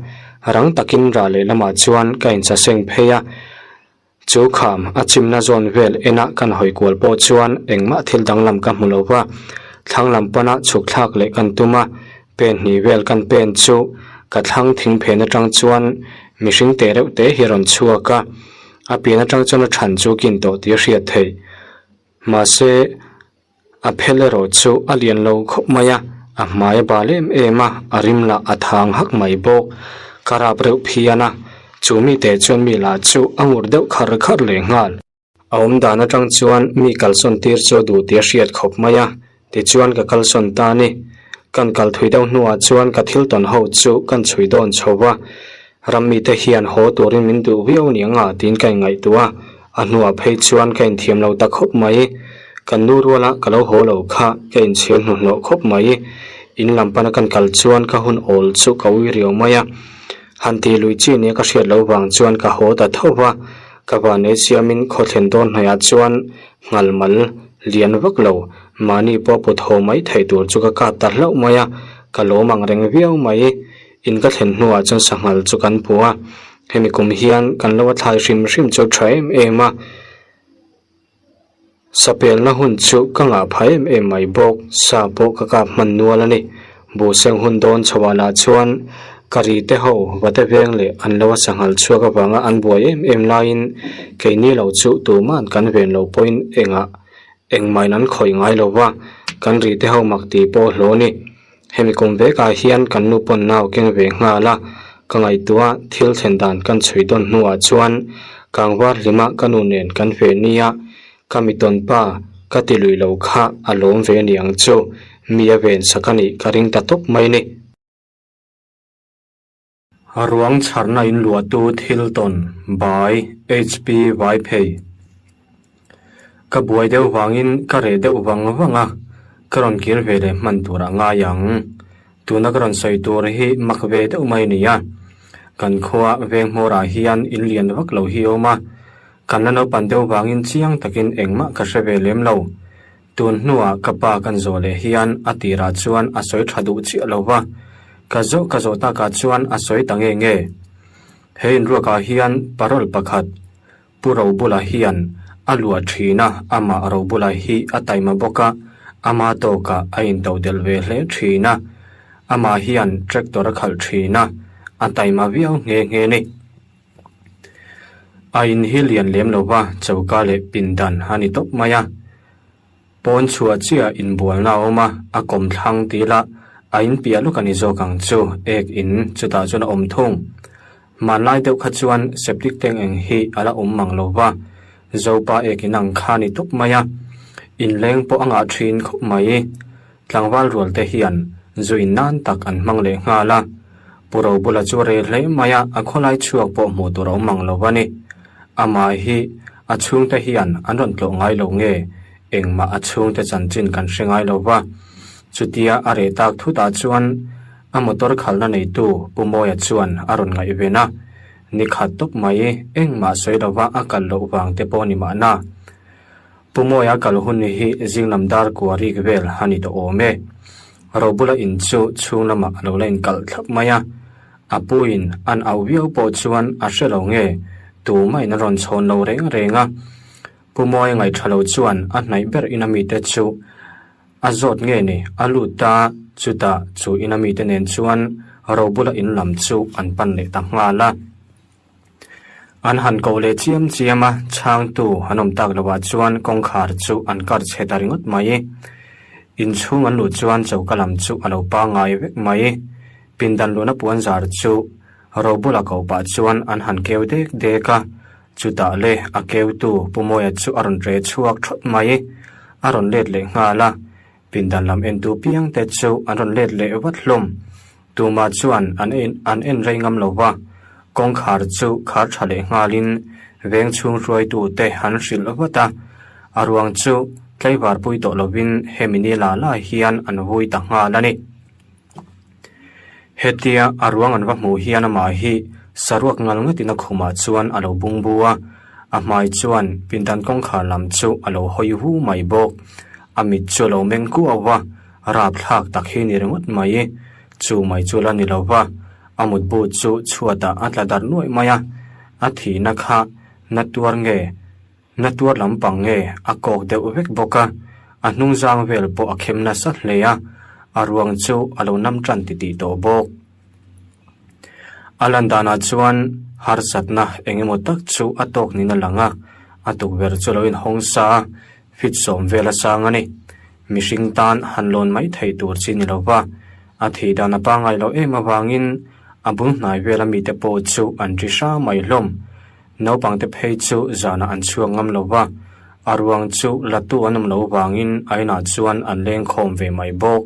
rang takin rah leh lamah chuan ka inchaseng phei a. Chu kham a chimna zawn vel ena kan hawi kual pawh chuan engmah thil danglam ka hmu lo va, thlang lam pana chhuk thlak leh kan tum a, pen hnih vel kan pen chu ka thlang thing phen atang chuan mihring teh reuh te hi a rawn chhuak a, a pian atang chuan a chhan chu kin tawh tih a hriat theih. Mahse, a phel erawh chu a lian lo khawp mai a, a hmai a bal em em a, a rim lah a thang hak mai bawk. Ka rap reuh phian a, chu mite chuan mi lah chu a ngur deuh khar khar leh nghal. A awm dan atang chuan mi kalsawn tir chu a duh tih a hriat khawp mai a, tichuan ka kalsawn ta a ni. Kan kal thui deuh hnuah chuan ka thil tawn ho chu kan chhui dawn chho va, ram mite hian haw turin min duh viau ni anga tiin ka inngaihtuah a, a hnuah phei chuan ka inthiam lo ta khawp mai. Kan nu ruala ka lo haw lo kha ka inchhir hnuhnawh khawp mai. In lam pana kan kal chuan ka hun awl chu ka ui riau mai a, han tih lui chi nia ka hriat loh vang chuan ka haw ta tho va. Ka vanei siamin khawthlen dawn hnaihah chuan nghal mal lian vak lo, mahni pawh put haw mai theih tur chu ka kap ta hlauh mai a, ka lawm ang reng viau mai. In ka thlen hnuah chuan sanghal chu kan hmu a, hemi kum hian kan lo a thlai hrim hrim chu a tha em em a. Sapelna hun chu ka ngah phah em em mai bawk, sa pawh ka kap hman nual a ni. Buhseng hun dawn chhoah lah chuan ka ri te ho va te veng leh an lo a sanghal chhuak avanga an buai em em laiin keini lo chu tuman kan ven lo pawhin engah engmahin an khawih ngai lo va, kan ri te ho mak tih pawh hlawh a ni. Hemi kum vekah hian kan nu pawn nau keng ve nghal a, ka ngaihtuah thil thlen dan kan chhui dawn hnuah chuan kangvar hlima ka nu nen kan ve nia, ka mitawn pa ka ti lui lo kha a lawm ve ni ang chu, mi a ven sak a nih ka ring ta tawp mai ni. Ruang chharna in luahtu thil tawn by HP Vaiphei. Ka buai deuh vangin ka reh deuh vang vang a, ka rawn kir ve leh hman tur a ngai ang. Tuna ka rawn sawi tur hi mak ve deuh mai a ni a. Kan khua veng hmawrah hian in lian vak lo hi a awm a, kan la naupan deuh vangin chiang takin engmah ka hre ve lem lo. Tun hnuah ka pa kan zawh leh hian a tirah chuan a sawi tha duh chiah lo va, ka zawh ka zawh takah chuan a sawi ta nge nge. He inruakah hian parole pakhat Pu Robula hian a luah thin a, amah Robula hi a taima bawk a, ama tawkah a intodelh ve hle thin a, amah hian tractor a khalh thin a, a taima viau nghe nghe ni. A in hi lian lem lo va, choka leh pindan a ni tawp mai a. Pawn chhuah chiah inbualna a awm a, a kawm thlang ti ila a in piah lawk a ni zawk ang chu, ek in chutah chuan a awm thung. Hmanlai deuh kha chuan septic tank eng hi a la awm mang lo va, Zopa ek in ang kha a ni tawp mai a, inleng pawh a ngah thin khawp mai. Tlangval rual te hian zu in nan tak an hmang leh nghal a, Pu Robula chu rel hle mai a, a khawlai chhuak pawh hmuh tur a awm mang lo a ni. Amah hi a chhungte hian an rawn tlawh ngai lo nge, engmah a chhungte chanchin kan hre ngai lo va. Chutia a reh tak thutah chuan a motor khalhna neitu Pu Mawia chuan a rawn ngaihven a, ni khat tawp mai engmah sawi lova a kal loh vang te pawh ni mahna. Pu Mawia kal hun hi zinglam dar kua rik vel a ni tawh awm e. Robula in chu chhung lamah a lo la inkalh thlap mai a. A puin an auh viau pawh chuan a hre lo nge, tumahin a rawn chhawn lo reng reng a. Pu Mawia ngaihṭha lo chuan a hnaih ber ina mite chu a zawt nge ni, a lut ta, chutah chu ina mite nen chuan Robula in lam chu an pan leh ta nghal a. An han koh leh chiam chiam a, chhangtu an awm tak lovah chuan kawngkhar chu an kar chhe ta ringawt mai. Inchhung an luh chuan choka lam chu a lo pangngai vek mai. Pindan luhna puan zar chu Robula koh pah chuan an han keu dek dek a, chutah le a keutu Pu Mawia chu a rawn ṭe chhuak ṭhawt mai. A rawn let leh nghal a. Pindan lam entu piang te chu an rawn let leh vat hlawm. Tumah chuan an en an en rei ngam lo va, kawngkhar chu khar tha leh nghalin veng chhung hruaitu te an hrilh vat a. A ruang chu tlaivar pui tawh lovin hemi ni la la hian an vui ta nghal a ni. Hetia a ruang an va hmuh hian amah hi saruak ngal ngatin a khumah chuan a lo bung bu a, a hmai chuan pindan kawngkhar lam chu a lo hawi hu mai bawk. A mit chu a lo meng kuau a, rapthlak tak hi ni ringawt mai. Chu mai chu la ni lo va, a mutbu chu chhuatah a tla darh nuaih mai a, a thihna kha na tuar nge? Na tuar lampang nge a kawk deuh vek bawk a, a hnung zang vel pawh a khem nasa hle a, a ruang chu a lo nam tan titih tawh bawk. A lan danah chuan harsatna eng emaw tak chu a tawk niin a lang a, a tukverh chu a lo inhawng sa a, fit sawm vel a sang a ni. Mihring tan han lawn mai thei tur chi ni lo va, a thih dan a pangngai loh em avangin a bul hnai vela mite pawh chu an ri hra mai hlawm. Naupangte phei chu zanah an chhuak ngam lo va, a ruang chu latu an awm lo vangin a inah chuan an leng khawm ve mai bawk.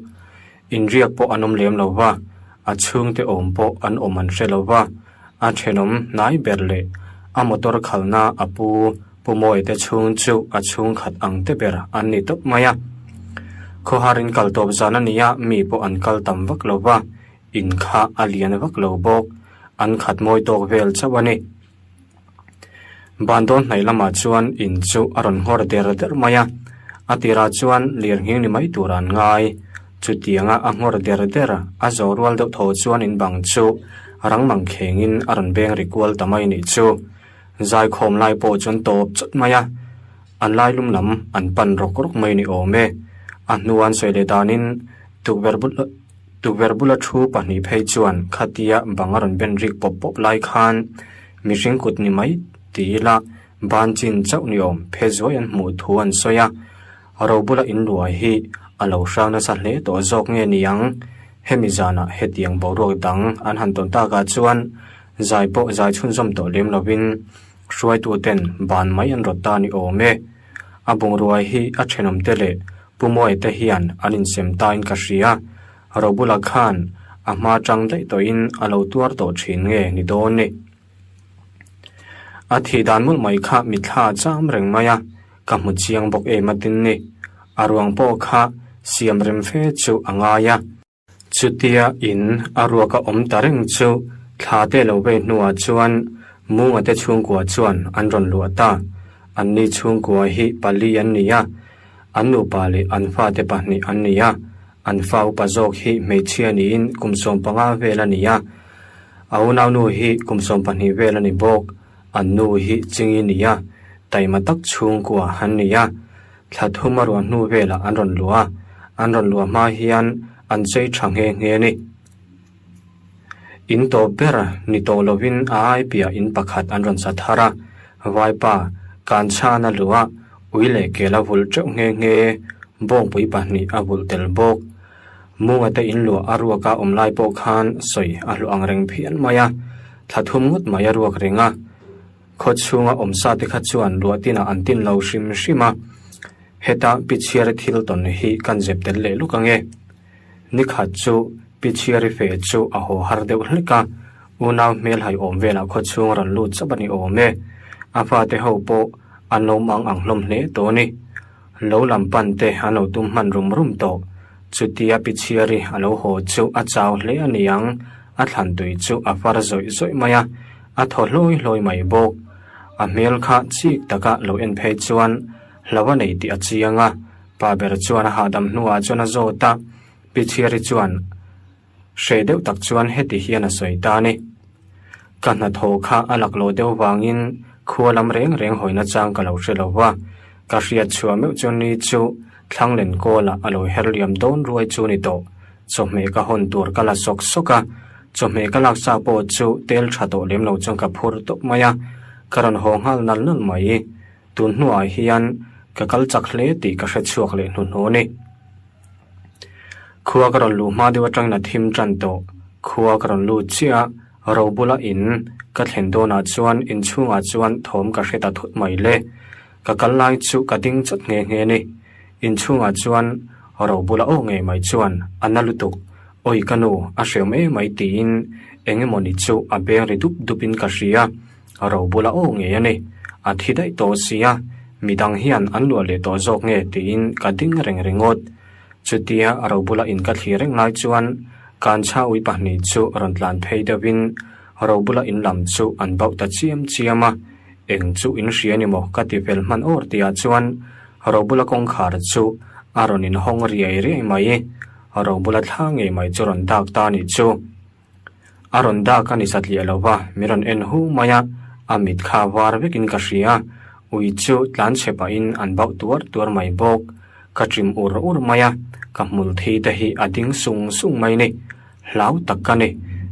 Inriak pawh an awm lem lo va, a chhungte awm pawh an awm an hre lo va, a thenawm hnai ber leh a motor khalna a pu Pu Mawite chhung chu a chhungkhat ang te ber an ni tawp mai a. Khawhar in kal tawp zan a ni a, mi pawh an kal tam vak lo va, in kha a lian vak lo bawk, an khat mawi tawk vel chauh a ni. Ban dawn hnaih lamah chuan in chu a rawn nghawr der der mai a, a tirah chuan lirnghing ni mai tur an ngai. Chutianga a nghawr der der a zawh rual deuh tho chuan in bang chu rang mang khengin a rawn beng ri kual ta mai nih chu. Zaikhawm lai pawh chuan tawp chawt mai a, an lailum lam an pan rawk rawk mai ni awm e. A hnu an sawi leh danin tukverh bul Tukverh bula thu pahnih phei chuan khatia bang a rawn ben rik pawp pawp lai khan mihring kut ni mai ti ila ban chin chauh ni awm phe zuai an hmuh thu an sawi a. Ro bula in luai hi a lo hrang nasa hle tawh zawk nge ni ang? Hemi zanah hetiang boruak dang an han tawn takah chuan zai pawh zai chhunzawm tawh lem lovin hruaituten ban mai an rawt ta ni awm e. A bungrua hi a thenawmte leh Pu Mawia te hian an insem tain ka hria. Robula khan a hma tang daih tawhin a lo tuar tawh thin nge ni dawn ni. A thih dan mawlh mai kha mitthla a cham reng mai a, ka hmu chiang bawk em a tin ni. A ruang pawh kha siam rem fe chu a ngai a. Chutia in a ruak a awm ta reng chu thla te lo vei hnuah chuan Munga te chhungkua chuan an rawn luah ta. Anni chhungkua hi pali an ni a, an nupa leh an fate pahnih an ni a, an fa upa zawk hi hmeichhia niin kum 15 vel a ni a, a unaunu hi kum 12 vel a ni bawk. An nu hi Chingi ni a, taima tak chhungkua an ni a. Thla thum a ruah hnu velah an rawn luah a, an rawn luah hma hian an chei tha nghe nghe a ni. In tawp ber ni tawh lovin a ai piah in pakhat an rawn sa thar a, vaipa kan chhan a luh a, ui leh kel a vulh teuh nghe nghe, bawngpui pahnih a vulh tel bawk. Munga te in luah a ruak a awm lai pawh khan sawi a hluah ang reng phian mai a, thla thum ngawt mai a ruak reng a. Khaw chhunga awm sa te kha chuan luah tinah an tin lo hrim hrim a, heta Pichhiari thil tawn hi kan zep tel leh luk ange. Nikhat chu Pichhiari fe chu a haw har deuh hlek a, unau hmelhai awm velah khaw chhung rawn lut chauh a ni awm e. A fate ho pawh an lo mang ang hlawm hle tawh a ni. Lo lam pan te an lo tum hman rum rum tawh. Chutia Pichhiari a lo haw chu a chau hle a ni ang, a thlan tui chu a far zawih zawih mai a, a thaw hlawi hlawi mai bawk. A hmel kha chik taka lo en phei chuan hlo a nei tih a chiang a, pa ber chuan a hahdam hnuah chuan a zawt a, Pichhiari chuan hreh deuh tak chuan heti hian a sawi ta a ni. Ka hnathawh kha a laklawh deuh vangin khua lam reng reng hawina chang ka lo hre lo va, ka hriat chhuah meuh chuan ni chu Thlanglen kawlah a lo her liam dawn ruai chu ni tawh. Chawhmeh ka hawn tur ka la sawk sawk a, chawhmeh ka laksa pawh chu tel tha tawh lem lo chuan ka phur tawp mai a, ka rawn haw nghal nal nal mai. Tun hnuah hian ka kal chak hle tih ka hre chhuak leh hnuhnawh a ni. Khua ka rawn luh hma deuh atangin a thim tan tawh. Khua ka rawn lut chiah a, ro bula in ka thlen dawnah chuan inchhungah chuan thawm ka hre ta thut mai le. Ka kal lai chu ka ding chawt nghe nghe a ni. Inchhungah chuan Robula aw ngei mai chuan a na lutuk, Awi ka nu, a hreawm emai tiin eng emawni chu a beng ri dup dupin ka hria. Robula aw ngei a ni. A thi daih tawh sia, midang hian an luah leh tawh zawk nge tiin ka ding reng ringawt. Chutia Robula in ka thlir reng lai chuan Kanchha ui pahnih chu rawn tlan phei deuhin Robula in lam chu an bauh ta chiam chiam a. Eng chu in hria ni maw ka ti fel hman awr tihah chuan Robula kawngkhar chu a rawn inhawng riai riai mai. Robula thla ngei mai chu rawn dak ta anih chu. A rawn dak a ni satliah lo va, min rawn en hu mai a, a mit kha var vekin ka hria. Ui chu tlan chhe pahin an bauh tuar tuar mai bawk. Ka ṭim ur ur mai a, ka hmul thi te hi a ding sung sung mai ni. Hlau tak ka ni.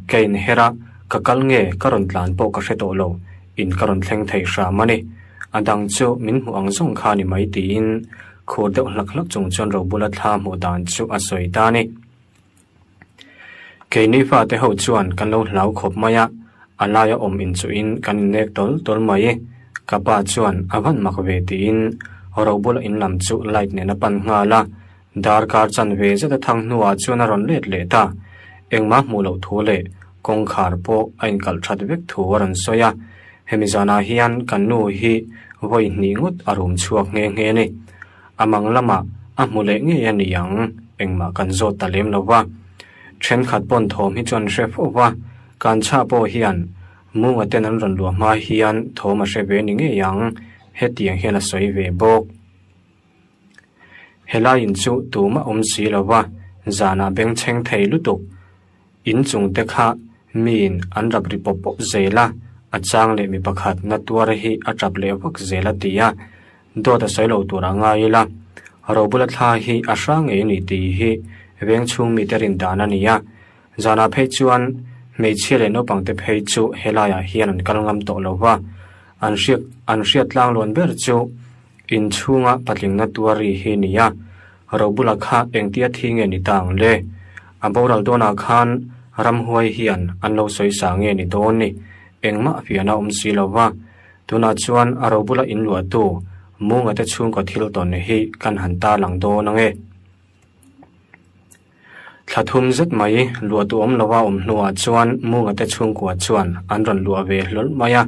Ka inher a, ka kal nge ka rawn tlan pawh ka hre tawh lo, in ka rawn thleng thei hram a ni. A dang chu min hmuh ang zawng kha ni mai tiin khur deuh hlak hlak chung chuan Robula thla hmuh dan chu a sawi ta a ni. Keini fate ho chuan kan lo hlau khawp mai a, a laia awm inchuhin kan innek tawl tawl mai. Ka pa chuan a van mak ve tiin Robula in lam chu light nen a pan nghal a, Darkar chanve zet a thang hnuah chuan a rawn let leh ta. Engmah hmuh loh thu leh kawngkhar pawh a inkalh that vek thu a rawn sawi a. Hemi zanah hian kan nu hi vawi hnih ngawt a rum chhuak nghe nghe a ni. A mang lamah a hmu leh ngei a ni ang, engmah kan zawt ta lem lo va. Thenkhat pawn thawm hi chuan hre fo va, kan chhah pawh hian Munga ten an rawn luah hma hian thawm a hre ve ni ngei ang, hetiang hian a sawi ve bawk. Helai in chu tumah awm si lo va, zanah bengchheng thei lutuk. In chung te kha miin an rap ri pawp pawp zel a, a chang leh mi pakhat na tuar hi a tap leh vak zel a ti a, dawt a sawi lo tur a ngai ila. Robula thla hi a hrang ngei a ni tih hi veng chhung mite rin dan a ni a, zanah phei chuan hmeichhia leh naupang te phei chu helaiah hian an kal ngam tawh lo va, an hriat an hriat tlanglawn ber chu Inchhunga patlingna tuar ri hi ni a, Robula kha engtia thi nge ni ta ang le? A boral dawnah khan ramhuai hian an lo sawi sa nge ni dawn ni? Engmah fiahna awm si lo va, tunah chuan a Robula inluahtu Munga te chhungkaw thil tawn hi kan han tarlang dawn ang e. Thla thum zet mai luah duhawm lova awm hnuah chuan Munga te chhungkua chuan an rawn luah ve hlawl mai a,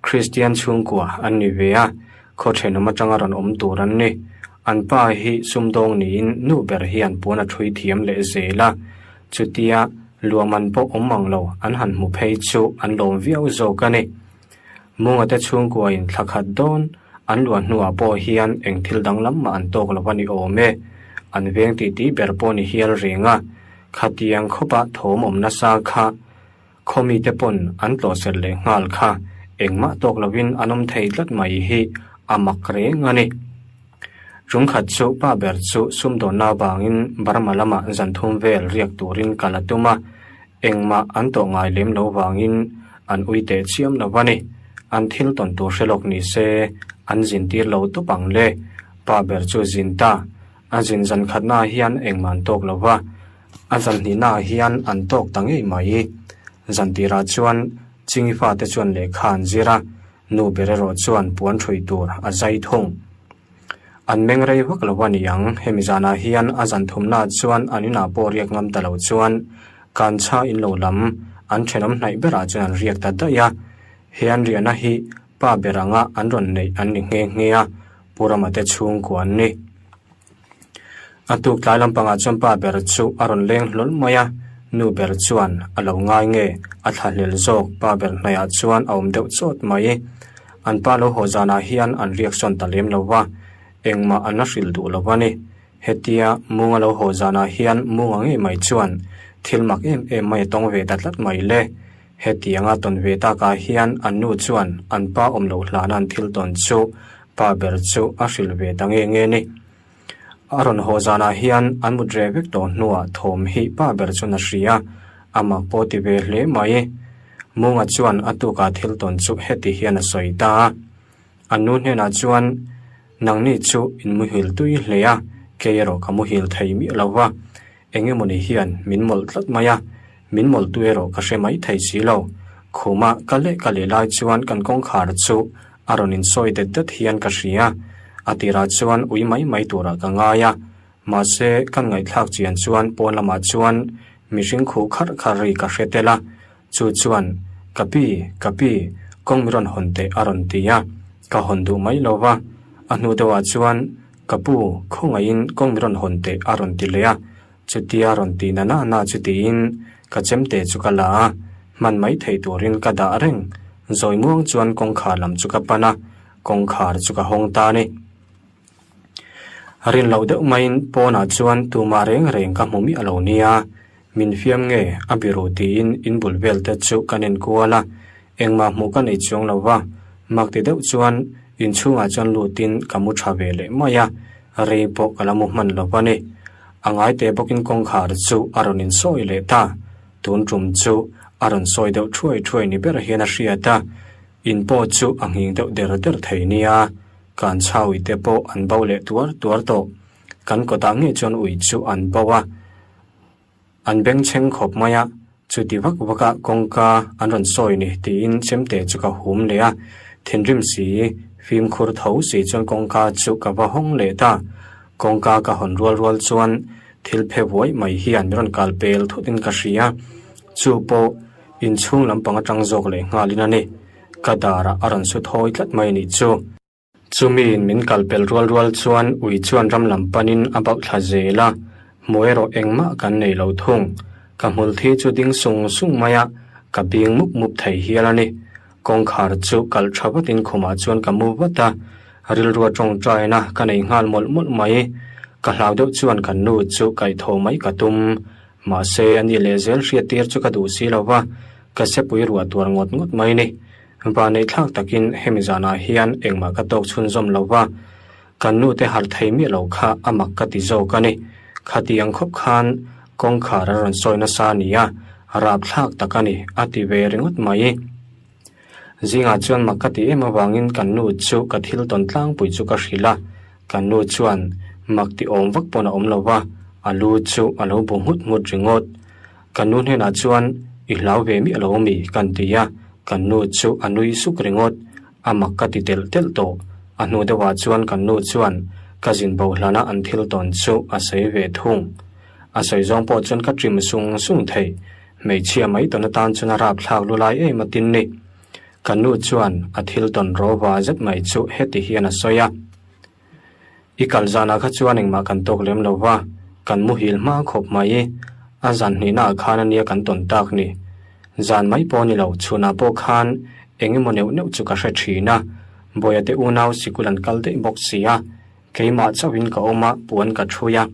Kristian chhungkua an ni ve a, khaw thenawm atanga rawn awm tur an ni. An pa hi sumdawng niin nu ber hian puan a thui thiam leh zel a, chutia luah man pawh awm ang lo an han hmu phei chu an lawm viau zawk a ni. Munga te chhungkuain thla khat dawn an luah hnuah pawh hian eng thil danglam mah an tawk lo a ni awm e. An veng titi ber pawh ni hial reng a, khatiang khawpa thawm awm nasa kha khawmi te pawn an tlawhserh leh nghal kha engmah tawk lovin an awm thei tlat mai hi a mak reng a ni. Chungkhat chu pa ber chu sumdawnna avangin Burma lamah zan thum vel riak turin kal a tum a, Engmah an tawh ngai lem lo vangin an ui teh chiam lo a ni. An thil tawn tur hre lawk ni se, an zin tir lo tawp ang le. Pa ber chu zin ta. A zin zan khatnaah hian engmah an tawk lo va, a zan hnihnaah hian an tawk ta ngei mai. Zan tirah chuan Chingi fate chuan lehkha an zir a, nu ber erawh chuan puan ṭhui tur a zai thung. An meng rei vak lo a ni ang, hemi zanah hian a zan thumnaah chuan an inah pawh riak ngam ta lo chuan Kanchha in lo lam an thenawm hnaih berah chuan an riak ta daih a. He an riahna hi pa ber anga an rawn neih an ni nghe nghe a, Pu Rama te chhungkua an ni. A tuk tlai lampangah chuan pa ber chu a rawn leng hlawl mai a, nu ber chuan a lo ngai nge a thlahlel zawk pa ber hnaihah chuan a awm deuh chawt mai. An pa lo haw zanah hian an riak sawn ta lem lo va, engmah an la hrilh duh lo va ni. Hetia Munga lo haw zanah hian Munga ngei mai chuan thil mak em em mai a tawng ve ta tlat mai le. Hetianga tawn ve takah hian an nu chuan an pa awm loh hlana an thil tawn chu pa ber chu a hrilh ve ta nge nge ni. A rawn haw zanah hian an mut reh vek tawh hnuah thawm hi pa ber chuan a hria, a mak pawh ti ve hle mai. Munga chuan a tukah thil tawn chu heti hian a sawi ta a. An nu hnenah chuan, Nangni chu in muhil tui hle a, kei erawh ka muhil thei miah lo va, eng emawni hian min mawlh tlat mai a, min mawlhtu erawh ka hre mai thei si lo. Khuma ka leh ka leh lai chuan kan kawngkhar chu a rawn insawi det det hian ka hria. A tirah chuan ui mai mai turah ka ngai a. Mahse, kan ngaihthlak chian chuan pawn lamah chuan mihring khuh kharh kharh ri ka hre tel a, chu chuan, Ka pi, ka pi, kawng mi rawn hawn teh a rawn ti a, ka hawn duh mai lo va. A hnu deuhah chuan, Ka pu, khawngaihin kawng mi rawn hawn teh a rawn ti leh a, chutia rawn ti na na na chu tiin ka chemte chu ka la a, hman mai theih turin ka dah reng. Zawi muang chuan kawngkhar lam chu ka pan a, kawngkhar chu ka hawng ta a ni. Rin loh deuh maiin pawnah chuan tumah reng reng ka hmu miah lo nia, min fiam nge a biru tiin in bul vel te chu kan enkual a, engmah hmuh ka nei chuang lo va, mak ti deuh chuan inchhungah chuan lutin ka mu tha ve leh mai a, rei pawh ka la mu hman lo va ni. A ngai teh bawkin kawngkhar chu a rawn insawi leh ta, tun tum chu a rawn sawi deuh thuai thuai ni ber hian a hriat a, in pawh chu a nghing deuh der der thei nia. Kan chhau ui te pawh an bo leh tuar tuar tawh. Kan kawtah ngei chuan ui chu an bo a, an bengchheng khawp mai a, chuti vak vaka kawngka an rawn sawi ni tiin chemte chu ka hum leh a, thinrim si, fimkhur tho si chuan kawngka chu ka va hawng leh ta. Kawngka ka hawn rual rual chuan thil phe vuai mai hian min rawn kal pel thutin ka hria, chu pawh inchhung lampang atang zawk leh nghalin a ni. Ka darah a rawn su thawi tlat mai nih chu. Chumiin min kal pel rual rual chuan ui chuan ram lam panin a bauh thla zel a, hmuh erawh engmah kan nei lo thung. Ka hmul thi chu ding sung sung mai a, ka bing mup mup thei hial a ni. Kawngkhar chu kalh tha vatin khumah chuan ka mu vat a, rilrua tawngtaina ka nei nghal mawlh mawlh mai. Ka hlau deuh chuan kan nu chu kaihthawh mai ka tum. Mahse, a ni lehzel hriattir chu ka duh si lo va, Ka sepui ruah tuar ngawt ngawt mai ni. Vanei thlak takin hemi zanah hian engmah ka tawk chhunzawm lo va, kan nu te harh thei miah lo kha a mak ka ti zawk a ni. Khatiang khawp khan kawngkhar a rawn sawi nasa a ni a, rapthlak tak a ni, a ti ve ringawt mai. Zingah chuan mak ka ti em avangin kan nu chu ka thil tawn tlangpui chu ka hrilh a, kan nu chuan mak ti awm vak pawn a awm lo va, a lu chu a lo bu nghut nghut ringawt. Kan nu hnenah chuan i hlau ve miah lo mi kan ti a, kan nu chu a nui suk ringawt, a mak ka ti telh telh tawh. A hnu deuhah chuan kan nu chuan ka zin bo hlana an thil tawn chu a sawi ve thung. A sawi zawng pawh chuan ka trim sung sung thei, hmeichhia mai tawn atan chuan a rapthlak lu lai em a tin ni. Kan nu chuan a thil tawn rawva zet mai chu heti hian a sawi a. I kal zanah kha chuan engmah kan tawk lem lo va, kan muhil hma khawp mai. A zan hnihnaah khan a nia kan tawn tak ni. Zan mai pawh ni lo, chhunah pawh khan eng emaw neuh neuh chu ka hre thin a. Bawia te unau sikul an kal daih bawk si a, keimah chauhin ka awm a, puan ka thui a.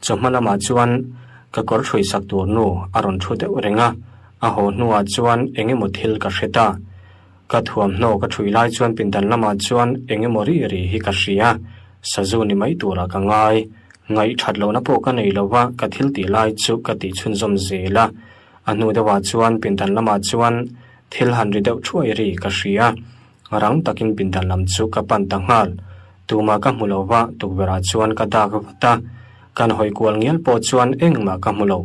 Chawhma lamah chuan ka kawr ṭhui sak tur nu a rawn ṭhu deuh reng a, a haw hnuah chuan eng emaw thil ka hre ta. Ka thuamhnaw ka ṭhui lai chuan pindan lamah chuan eng emaw ri ri hi ka hria, sazu ni mai turah ka ngai. Ngaih ṭhat lohna pawh ka nei lo va, ka thil tih lai chu ka tih chhunzawm zel a. A hnu deuhah chuan pindan lamah chuan thil han ri deuh ṭhuai ri ka hria. Rang takin pindan lam chu ka pan ta nghal. Tumah ka hmu lo va, tukverhah chuan ka dak vat a. Kan hawi kual ngial pawh chuan engmah ka hmu lo.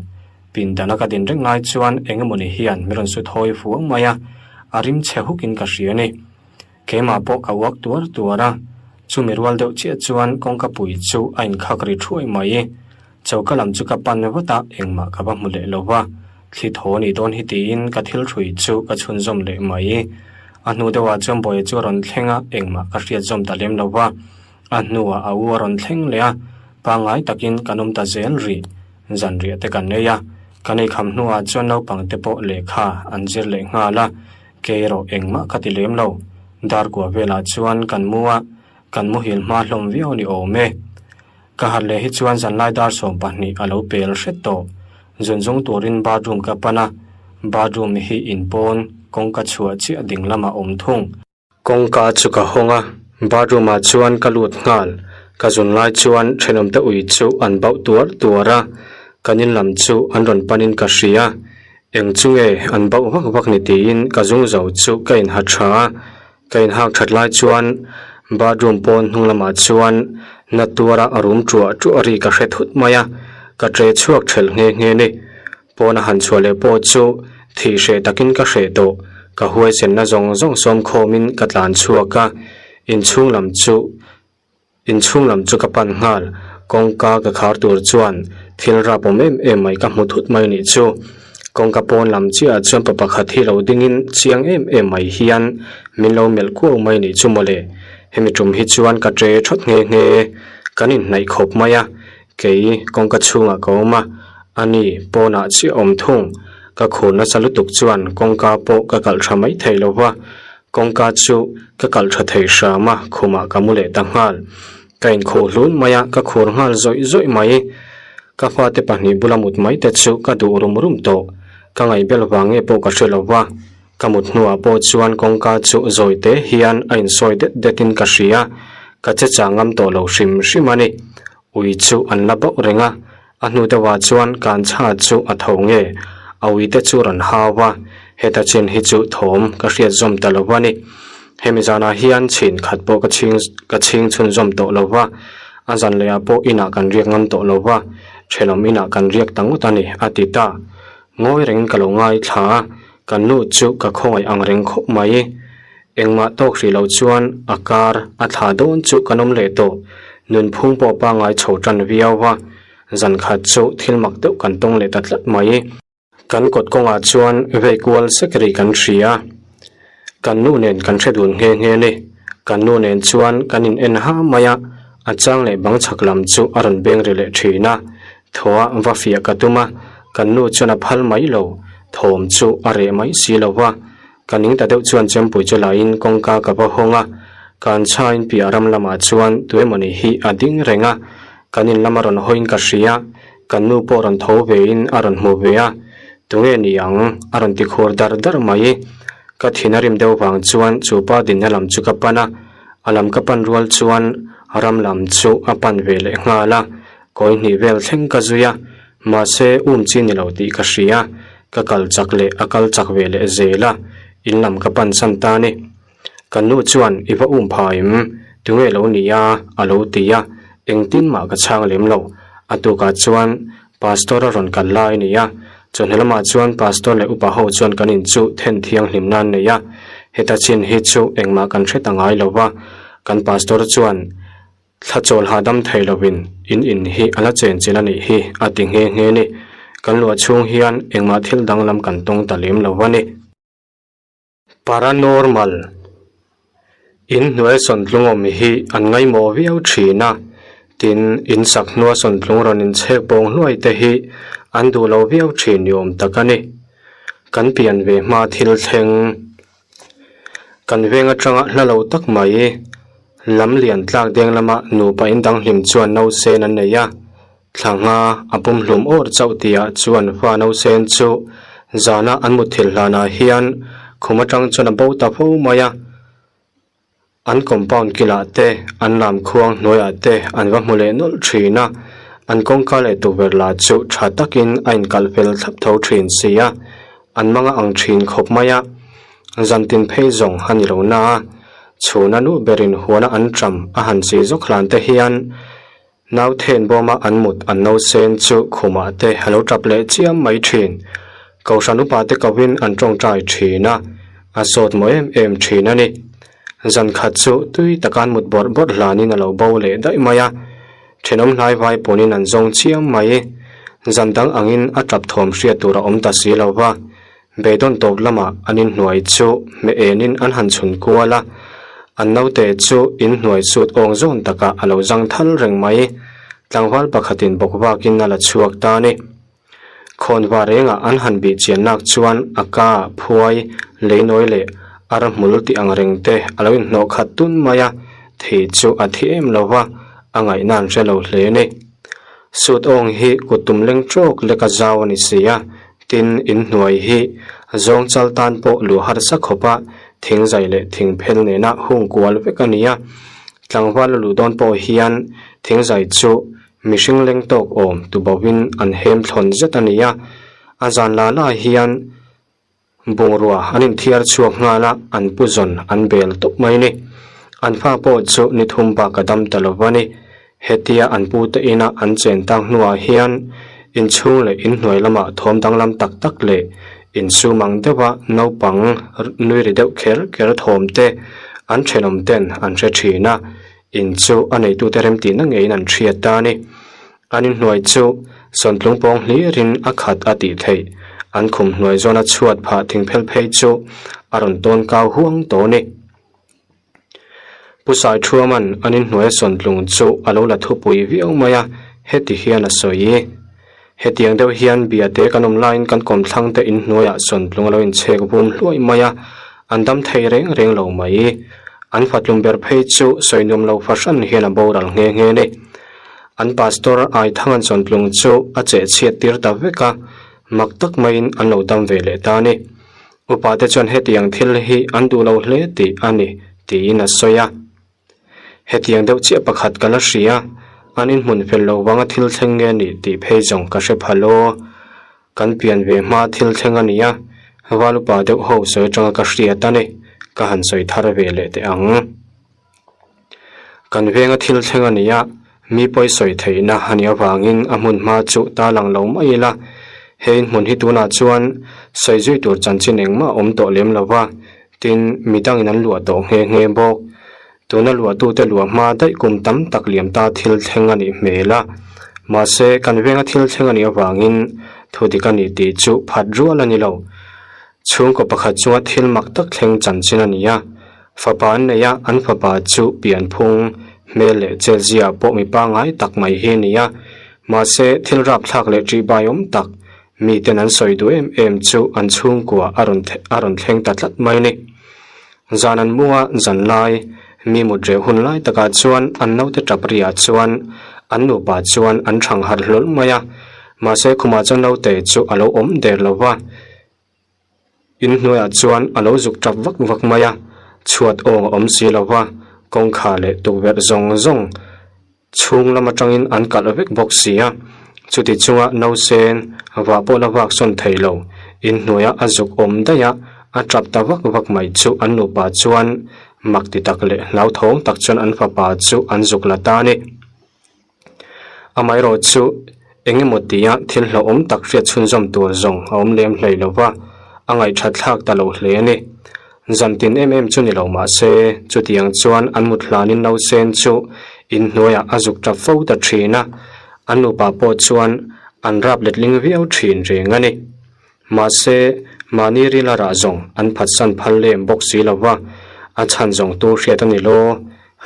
Pindana ka din reng lai chuan eng emawni hian min rawn su thawi fuang mai a, a rim chhe hukin ka hria a ni. Keimah pawh ka uak tuar tuar a, chumi rual deuh chiah chuan kawngka pui chu a inkhak ri thuai mai. Choka lam chu ka pan vat a, engmah ka va hmu leh lo va, thli thaw nih dawn hi tiin ka thil hrui chu ka chhunzawm leh mai. A hnu deuhah chuan Bawia chu a rawn thleng a, engmah ka hriat zawm ta lem lo va. A hnuah a u a rawn thleng leh a, pangngai takin kan awm ta zel rih. Zanriah te kan ei a, kan eikham hnuah chuan naupang te pawh lehkha an zir leh nghal a, kei erawh engmah ka ti lem lo. Darkua velah chuan kan mu a, kan muhil hma hlawm viau ni awm e. Ka harh leh hi chuan zanlai dar 12 a lo pel hret tawh. Zunzung turin bathroom ka pan a, bathroom hi inpawn kawngka chhuah chiah ding lamah awm thung. Kawngka chu ka hawng a, bathroom ah chuan ka lut nghal. Ka zun lai chuan thenawmte ui chu an bauh tuar tuar a, kan in lam chu an rawn panin ka hria. Eng chu nge an bauh vak vak ni tiin ka zung zo chu ka inha tha a, ka inhak that lai chuan bathroom pawn hnung lamah chuan na tuara a rum tuah tuah ri ka hre thut mai a, ka tre chhuak thelh nghe nghe ni. Pawn a han chhuah leh pawh chu thih hreh takin ka hreh tawh, ka huaisenna zawng zawng sawm khawmin ka tlan chhuak a, inchhung lam chu inchhung lam chu ka pan nghal. Kawngka ka khar tur chuan thil rap awm em em mai ka hmu thut mai nih chu. Kawngka pawn lam chiahah chuan pa pakhat hi lo dingin chiang em em mai hian min lo melh kuau mai nih chu mawle. Hemi tum hi chuan ka ṭe ṭhawt nghe nghe. Kan inhnaih khawp mai a, kei kawngka chhungah ka awm a, ani pawnah chiah awm thung. Ka khur nasa lutuk chuan kawngka pawh ka kalh ṭha mai thei lo va, kawngka chu ka kalh ṭha thei hram a, khumah ka mu leh ta nghal. Ka inkhuh hlun mai a, ka khur nghal zawih zawih mai. Ka fate pahnih bula mut mai te chu ka duh rum rum tawh. Ka ngaihbel vang nge pawh ka hre lo va, ka mut hnuah pawh chuan kawngka chu zawi te hian a insawi det detin ka hria, ka che chang ngam tawh lo hrim hrim a ni. Ui chu an la bauh reng a, a hnu deuhah chuan kanchha chu a tho nge, a ui te chu rawn hau a, heta chin hi chu thawm ka hriat zawm ta lo a ni. Hemi zanah hian chhin khat pawh ka chhing ka chhing chhunzawm tawh lo va, a zan lehah pawh inah kan riak ngam tawh lo va, thenawm inah kan riak ta ngawt a ni, a ti ta. Ngawi rengin ka lo ngaithla a, kan nu chu ka khawngaih ang reng khawp mai. Engmah tawk hrih loh chuan a kar a thla dawn chu kan awm leh tawh. Nunphung pawh pangngai chho tan viau va, zan khat chu thil mak deuh kan tawng leh ta tlat mai. Kan kawt kawngah chuan vei kual sek ri kan hria. Kan nu nen kan hre dun nghe nghe ni. Kan nu nen chuan kan in en ha mai a, a chang leh bang chhak lam chu a rawn beng ri leh thin a. Thaw a va fiah ka tum a, kan nu chuan a phal mai lo, thawm chu a reh mai si lo va. Ka ning ta deuh chuan chempui chu laiin kawngka ka va hawng a, kan chhain piah ram lamah chuan tuemawni hi a ding reng a, kan in lama rawn hawiin ka hria, kan nu pawh rawn tho vein a rawn hmu ve a, tunge ni ang a rawn ti khur dar dar mai. Ka thin a rim deuh vang chuan chu pa dinna lam chu ka pan a, a lam ka pan rual chuan ram lam chu a pan ve leh nghal a, kawi hnih vel thleng ka zui a, Mahse, um chi ni lo tih ka hria, ka kal chak leh a kal chak ve leh zel a, in lam ka pan san ta ni. Ka nu chuan i va um pha em? Tunge lo ni a? a lo ti a, engtin mah ka chhang lem lo. A tukah chuan Pastor a rawn kal lai a ni a, chawhnu lamah chuan Pastor leh upa ho chuan kan in chu then thianghlim nan nei a, heta chin hi chu engmah kan hre ta ngai lo va, kan Pastor chuan Thla chawl hahdam thei lovin in in hi a la chen chilh a nih hi a ti nghe nghe ni. Kan luah chhung hian engmah thil danglam kan tawng ta lem lo a ni. Paranormal In hnuai sawntlung awm hi an ngaihmawh viau thin a, tin in sak hnua sawntlung rawn inchhek bawng hluai te hi an duh lo viau thin ni awm tak a ni. Kan pian ve hma thil thleng Kan veng atanga hla lo tak mai lam lian tlak deng lama nupa in danghlim chuan nausen an nei a, thla nga a pum hlum awr chauh tihah chuan fa nausen chu zana an mutthilh hlanah hian khum atang chuan a bo ta fo mai a. An compound kilah te, an lam khuang hnuaiah te an va hmu leh nawlh thin a, an kawngka leh tukverh lah chu tha takin a inkalh fel thlap tho thin si a, an manga ang thin khawp mai a. Zantin phei zawng a ni lo na a, chhuna nu berin huana an ṭam a han chih zawk hlan te hian Nauthen bawma an mut an nausen chu khumah te a lo tap leh chiam mai thin. Kohhran upa te kohin an tawngtai thin a, a sawt maw em em thin a ni. Zan khat chu tui taka an mut bawrh bawrh hlanin a lo bo leh daih mai a, thenawm hnai vai pawnin an zawng chiam mai. Zan dang angin a tap thawm hriat tur a awm ta si lo va, Beidawn tawp lamah an inhnuai chu hmeh enin an han chhun kual a, an naute chu inhnuai chut awng zawn takah a lo zang thal reng mai. Tlangval pakhatin bawk vakin a la chhuak ta a ni. Khawnva rengah an han bih chian nak chuan a ka phuai, leinawi leh ar hmul tih ang reng te a lo inhnawh khat tun mai a, thei chu a thi em lo va, a ngaihna an hre lo hle a ni. Sut awng hi kut tum leng tawk lek a zau a ni si a, Tin, in hnuai hi zawng chal tan pawh luh harsa khawpa thing zai leh thing phel nena hung kual vek a ni a. Tlangval a luh dawn pawh hian thing zai chu mihring leng tawk awm tubauhin an hem thlawn zet a ni a. A zan la la hian bungrua an inthiar chhuak nghal a, an pu zawn an bel tawp mai ni. An fa pawh chu ni thum bak a dam ta lo va ni. Hetia an pute ina an chen tak hnuah hian inchhung leh inhnuai lamah thawm danglam tak tak leh insum ang deuha naupang nui ri deuh kher kher thawm te an thenawm ten an hre thin a. In chu a neitute remtihna ngeiin an hriat ta a ni. An inhnuai chu sawntlung pawng hlirin a khat a tih theih. An khum hnuai zawna chhuat phah thingphel phei chu a rawn tawn kau huang tawh a ni. Pu Saithuaman an inhnuaia sawntlung chu a lo la thupui viau mai a, heti hian a sawi. Hetiang deuh hian biate kan awm laiin kan kawmthlang te inhnuaiah sawntlung a lo inchhek vum hluai mai a, an dam thei reng reng lo mai. An fatlum ber phei chu sawi nuam lo fahran hian a boral nghe nghe a ni. An pastor Aithangan sawntlung chu a cheh chhiat tir ta vek a, mak tak maiin an lo dam ve leh ta a ni. Upa te chuan hetiang thil hi an duh lo hle tih a ni tiin a sawi a. Hetiang deuh chiah pakhat ka la hria, an inhmun fel lo vanga thil thleng nge ni tih phei zawng ka hre phal aw. Kan pian ve hma thil thleng a nia, val upa deuh ho sawi atanga ka hriat a ni, ka han sawi thar ve leh teh ang. Kan venga thil thleng a nia, mi pawi sawi theihna a nih avangin a hmun hma chu ta lang lo mai ila, he inhmun hi tunah chuan sawi zui tur chanchin engmah a awm tawh lem lo va, Tin, midangin an luah tawh nghe nghe bawk. Tuna luahtute luah hma daih kum tam tak liam ta thil thleng a nih hmel a. Mahse, kan venga thil thleng a nih avangin thu dik a ni tih chu phat rual a ni lo. Chhungkaw pakhat chunga thil mak tak thleng chanchin a ni a. Fapa an nei a, an fapa chu pianphung, hmel leh chelzia pawh mi pangngai tak mai hi a ni a. Mahse, thil rapthlak leh ṭihbaiawm tak Miten an sawi duh em em chu an chhungkua a rawn a rawn thleng ta tlat mai a ni. Zan an munga zan lai, mi mut reh hun lai takah chuan an naute tap riah chuan an nupa chuan an thang harh hlawl mai a. Mahse khumah chuan naute chu a lo awm der lo va. Inhnuaiah chuan a lo zuk tap vak vak mai a, chhuat awng a awm si lo va, kawngkhar leh tukverh zawng zawng chhung lam atangin an kalh vek bawk si a. Chuti chunga nausen vah pawh la vak sawn thei lo, inhnuaia a zuk awm daih a, a tap ta vak vak mai chu an nupa chuan mak ti tak leh hlauthawng tak chuan an fapa chu an zuk la ta a ni. Amaherawh chu eng emaw tia thil hlauhawm tak hriat chhunzawm tur zawng a awm lem hlei lo va, a ngaihthat thlak ta lo hle a ni. Zan tin em em chu ni lo mah se, chutiang chuan an mut hlanin nausen chu inhnuaiah a zuk tap fo ta thin a, an nupa pawh chuan an rap letling viau thin reng a ni. Mahse, mahni rila rah zawng an phatsan phal lem bawk si lo va, a chhan zawng tu hriat a ni lo.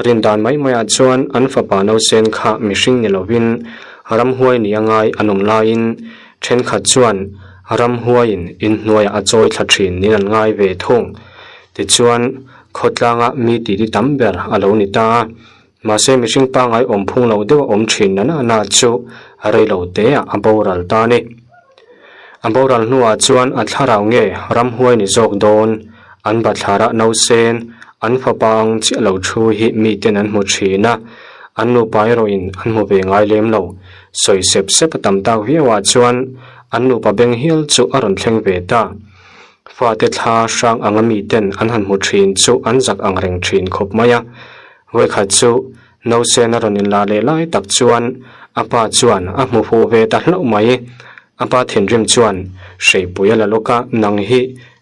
Rin dan mai maiah chuan an fapa nausen kha mihring ni lovin ramhuai ni a ngai an awm laiin thenkhat chuan ramhuaiin inhnuaiah a chawi thla thin niin an ngai ve thung. Tichuan, khawtlanga mi titi tam ber a lo ni ta a. Mahse, mihring pangngai awm phung lo deuh a awm thin na na na chu reilo teah a boral ta a ni. A boral hnuah chuan a thlarau nge ramhuai ni zawk dawn, an bathlarah nausen, an fapa ang chiah lo thu hi miten an hmu thin a, an nupa erawhin an hmu ve ngai lem lo. Sawi sep sep a tam tak viauah chuan an nupa beng hial chu a rawn thleng ve ta. Fate thla hrang anga miten an han hmu thin chu an zak ang reng thin khawp mai a. Vawikhat chu Nausen a rawn inla leh lai tak chuan a pa chuan a hmu fuh ve ta hlauh mai. A pa thinrim chuan, Hreipui a la lawk a, nang hi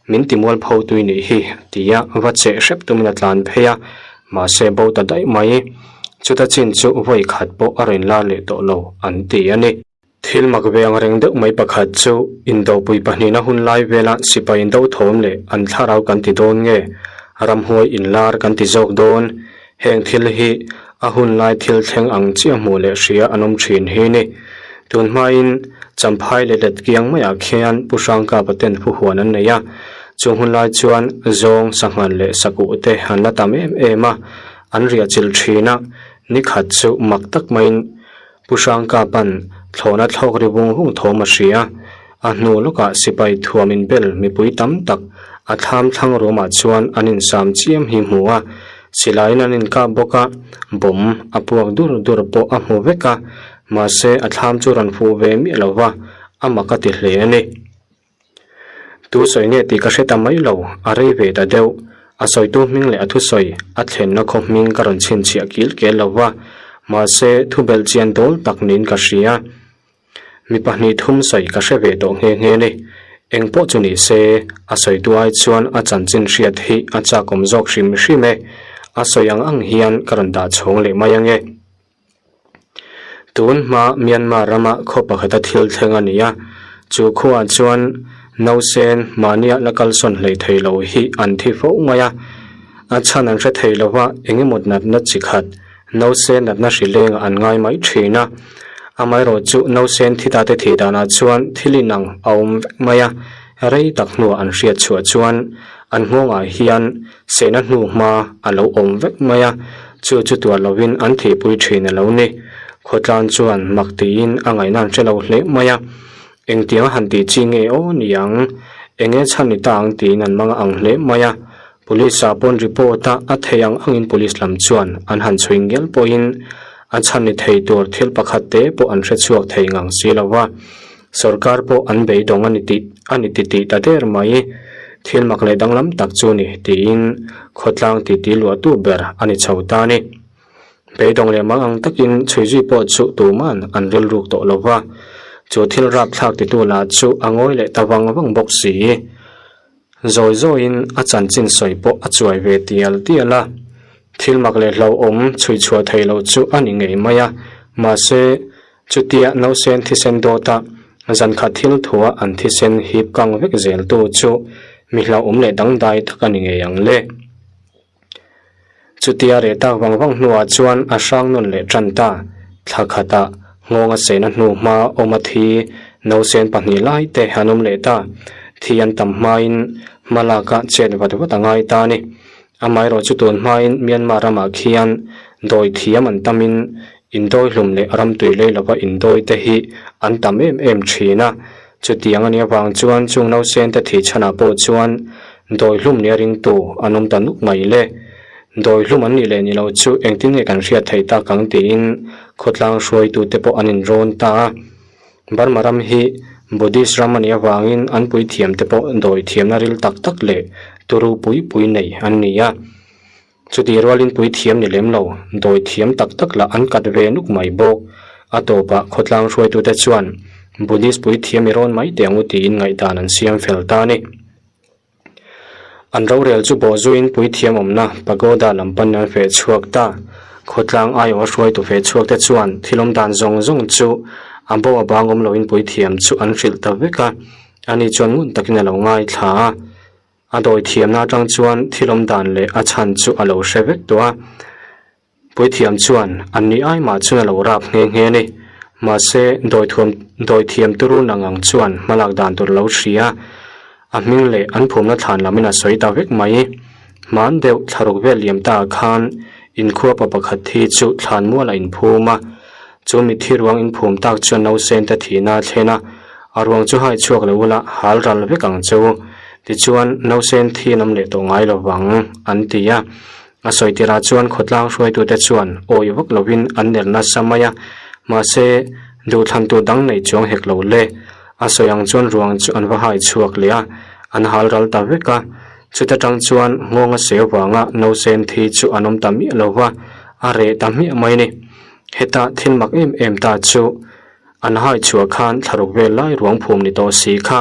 min ti mualpho tui nih hi, tia va cheh hrep tumin a tlan phei a, mahse bo ta daih mai. Chuta chin chu vawikhat pawh a rawn inlar leh tawh lo an ti a ni. Thil mak ve ang reng deuh mai pakhat chu indopui pahnihna hun lai vela sipai indo thawm leh an thlarau kan ti dawn nge ramhuai inlar kan ti zawk dawn? Heng thil hi a hun lai thil thleng ang chiah hmuh leh hria an awm thin hi ni. Tun hmain Champhai leh Letkiang maiah khian Pu Hrangkapa ten phuhuan an nei a, chung hun lai chuan zawng, sanghal leh sakuh te an la tam em em a, an riah chilh thin a, nikhat chu mak tak maiin Pu Hrangkapa'n thlawhna thlawk ri vung vung thawm a hria. A hnu lawkah sipai thuam inbel mipui tam tak a thlam thlang ruamah chuan an insam chiam hi hmu a, silaiin an inkap bawk a, bomb a puak dur dur pawh a hmu vek a, mahse a thlam chu rawn fuh ve miah lo va, a mak a ti hle a ni. Tu sawi nge tih ka hre ta mai lo, a rei ve ta deuh. A sawitu hming leh a thusawi a thlenna khaw hming ka rawn chhinchhiah kil kel lo va, mahse thu belh chian dawl tak niin ka hria. Mi pahnih thum sawi ka hre ve tawh nghe nghe ni. Eng pawh chu ni se, a sawitu ai chuan a chanchin hriat hi a chakawm zawk hrim hrim e. A sawi ang ang hian ka rawn dah chhawng leh mai ange. Tun hma Myanmar rama khaw pakhata thil thleng a ni a, chu khuaah chuan nausen mahnia la kalsawn hlei thei lo hi an thi fo mai a. A chhan an hre thei lo va, eng emaw natna chi khat nausen natna hri lengah an ngai mai thin a. Amaherawh chu nausen thi tate thih danah chuan thil inang a awm vek mai a, rei tak hnuah an hriat chhuah chuan an nghawngah hian Sehna hnu hma a lo awm vek mai a, chu chu tuar lovin an thihpui thin a lo ni. Khawtlan chuan mak tiin a ngaihna an hre lo hle mai a, engtiang a han tih chi nge aw ni ang, enge chhan ni ta ang tiin an mang ang hle mai a. Police ah pawn report a a thei ang angin police lam chuan an han chhui ngial pawhin a chhan ni thei tur thil pakhat te pawh an hre chhuak thei ngang si lo va. Sorkar pawh an beidawng a ni tih a ni titih ta der mai. Thil mak leh danglam tak chu ni tiin khawtlang titi luahtu ber a ni chho ta a ni. Beidawng leh mang ang takin chhuizui pawh chu tuman an rilruk tawh lo va, chu thil rapthlak titu lah chu a ngawi leh ta vang vang bawk si. Zawi zawiin a chanchin sawi pawh a chuai ve tial tial a, thil mak leh hlauhawm chhui chhuah theih loh chu a ni ngei mai a, mahse, chutia nausen thisen dawta zankhat thil thua an thisen hip kang vek zeltu chu mi hlauhawm leh dangdai tak a ni ngei ang le. Chutia reh tak vang vang hnuah chuan a hrang nawn leh tan ta. Thla khatah nghawng a sehna hnu hma awm a thi nausen pahnih lai te an awm leh ta. Thi an tam hmain hma laka chet vat vat a ngai ta a ni. Amaherawh chu tun hmain Myanmar ramah khian dawi thiam an tamin indawi hlum leh ramtui lei lova indawi te hi an tam em em thin a. Chutiang a nih avang chuan chung nausen te thih chhanah pawh chuan dawi hlum nia ringtu an awm ta nuk mai le. Dawi hlum an nih leh ni lo chu engtin nge kan hriat theih tak ang tiin khawtlang hruaitute pawh an inrawn ta a. Burma ram hi Buddhist ram a nih avangin an puithiamte pawh dawi thiamna ril tak tak leh turu pui pui nei an ni a. Chutih rualin puithiam ni lem lo, dawi thiam tak tak lah an kat ve nuk mai bawk. A tawpah khawtlang hruaitute chuan Buddhist puithiam i rawn mai teh ang u tiin ngaihdan an siam fel ta a ni. An rorel chu bawhzuiin puithiam awmna pagoda lam panin an feh chhuak ta. Khawtlang aiawha hruaitu feh chhuakte chuan thil awm dan zawng zawng chu a bo a bang awm loin puithiam chu an hrilh ta vek a, ani chuan ngun takin a lo ngaithla a. A dawi thiamna atang chuan thil awm dan leh a chhan chu a lo hre vek tawh a. Puithiam chuan an ni ai mah chuan a lo rap nghe nghe a ni. Mahse, dawithuam dawi thiam turu nang ang chuan hmalak dan tur a lo hria. A hming leh an phumna thlan lamin a sawi ta vek mai. Hman deuh thlaruk vel liam ta ah khan inkhua pa pakhat thi chu thlan mual a inphum a. Chu mitthi ruang inphum tak chuan nausen te thihna a thlen a, a ruang chu hai chhuak lo ula hal ral vek ang che u. Tichuan, nausen thi an awm leh tawh ngai lo vang, an ti a. A sawi tirah chuan khawtlang hruaitute chuan awih vak lovin an ner nasa mai a, mahse, duhthlan tur dang nei chuang hek lo le. A sawi ang chuan ruang chu an va hai chhuak leh a, an hal ral ta vek a. Chuta tang chuan nghawng a seu vanga nausen thi chu an awm ta miah lo va, a reh ta hmiah mai a ni. Heta thil mak em em ta chu an hai chhuah khan thlaruk vel lai ruang phum ni tawh si kha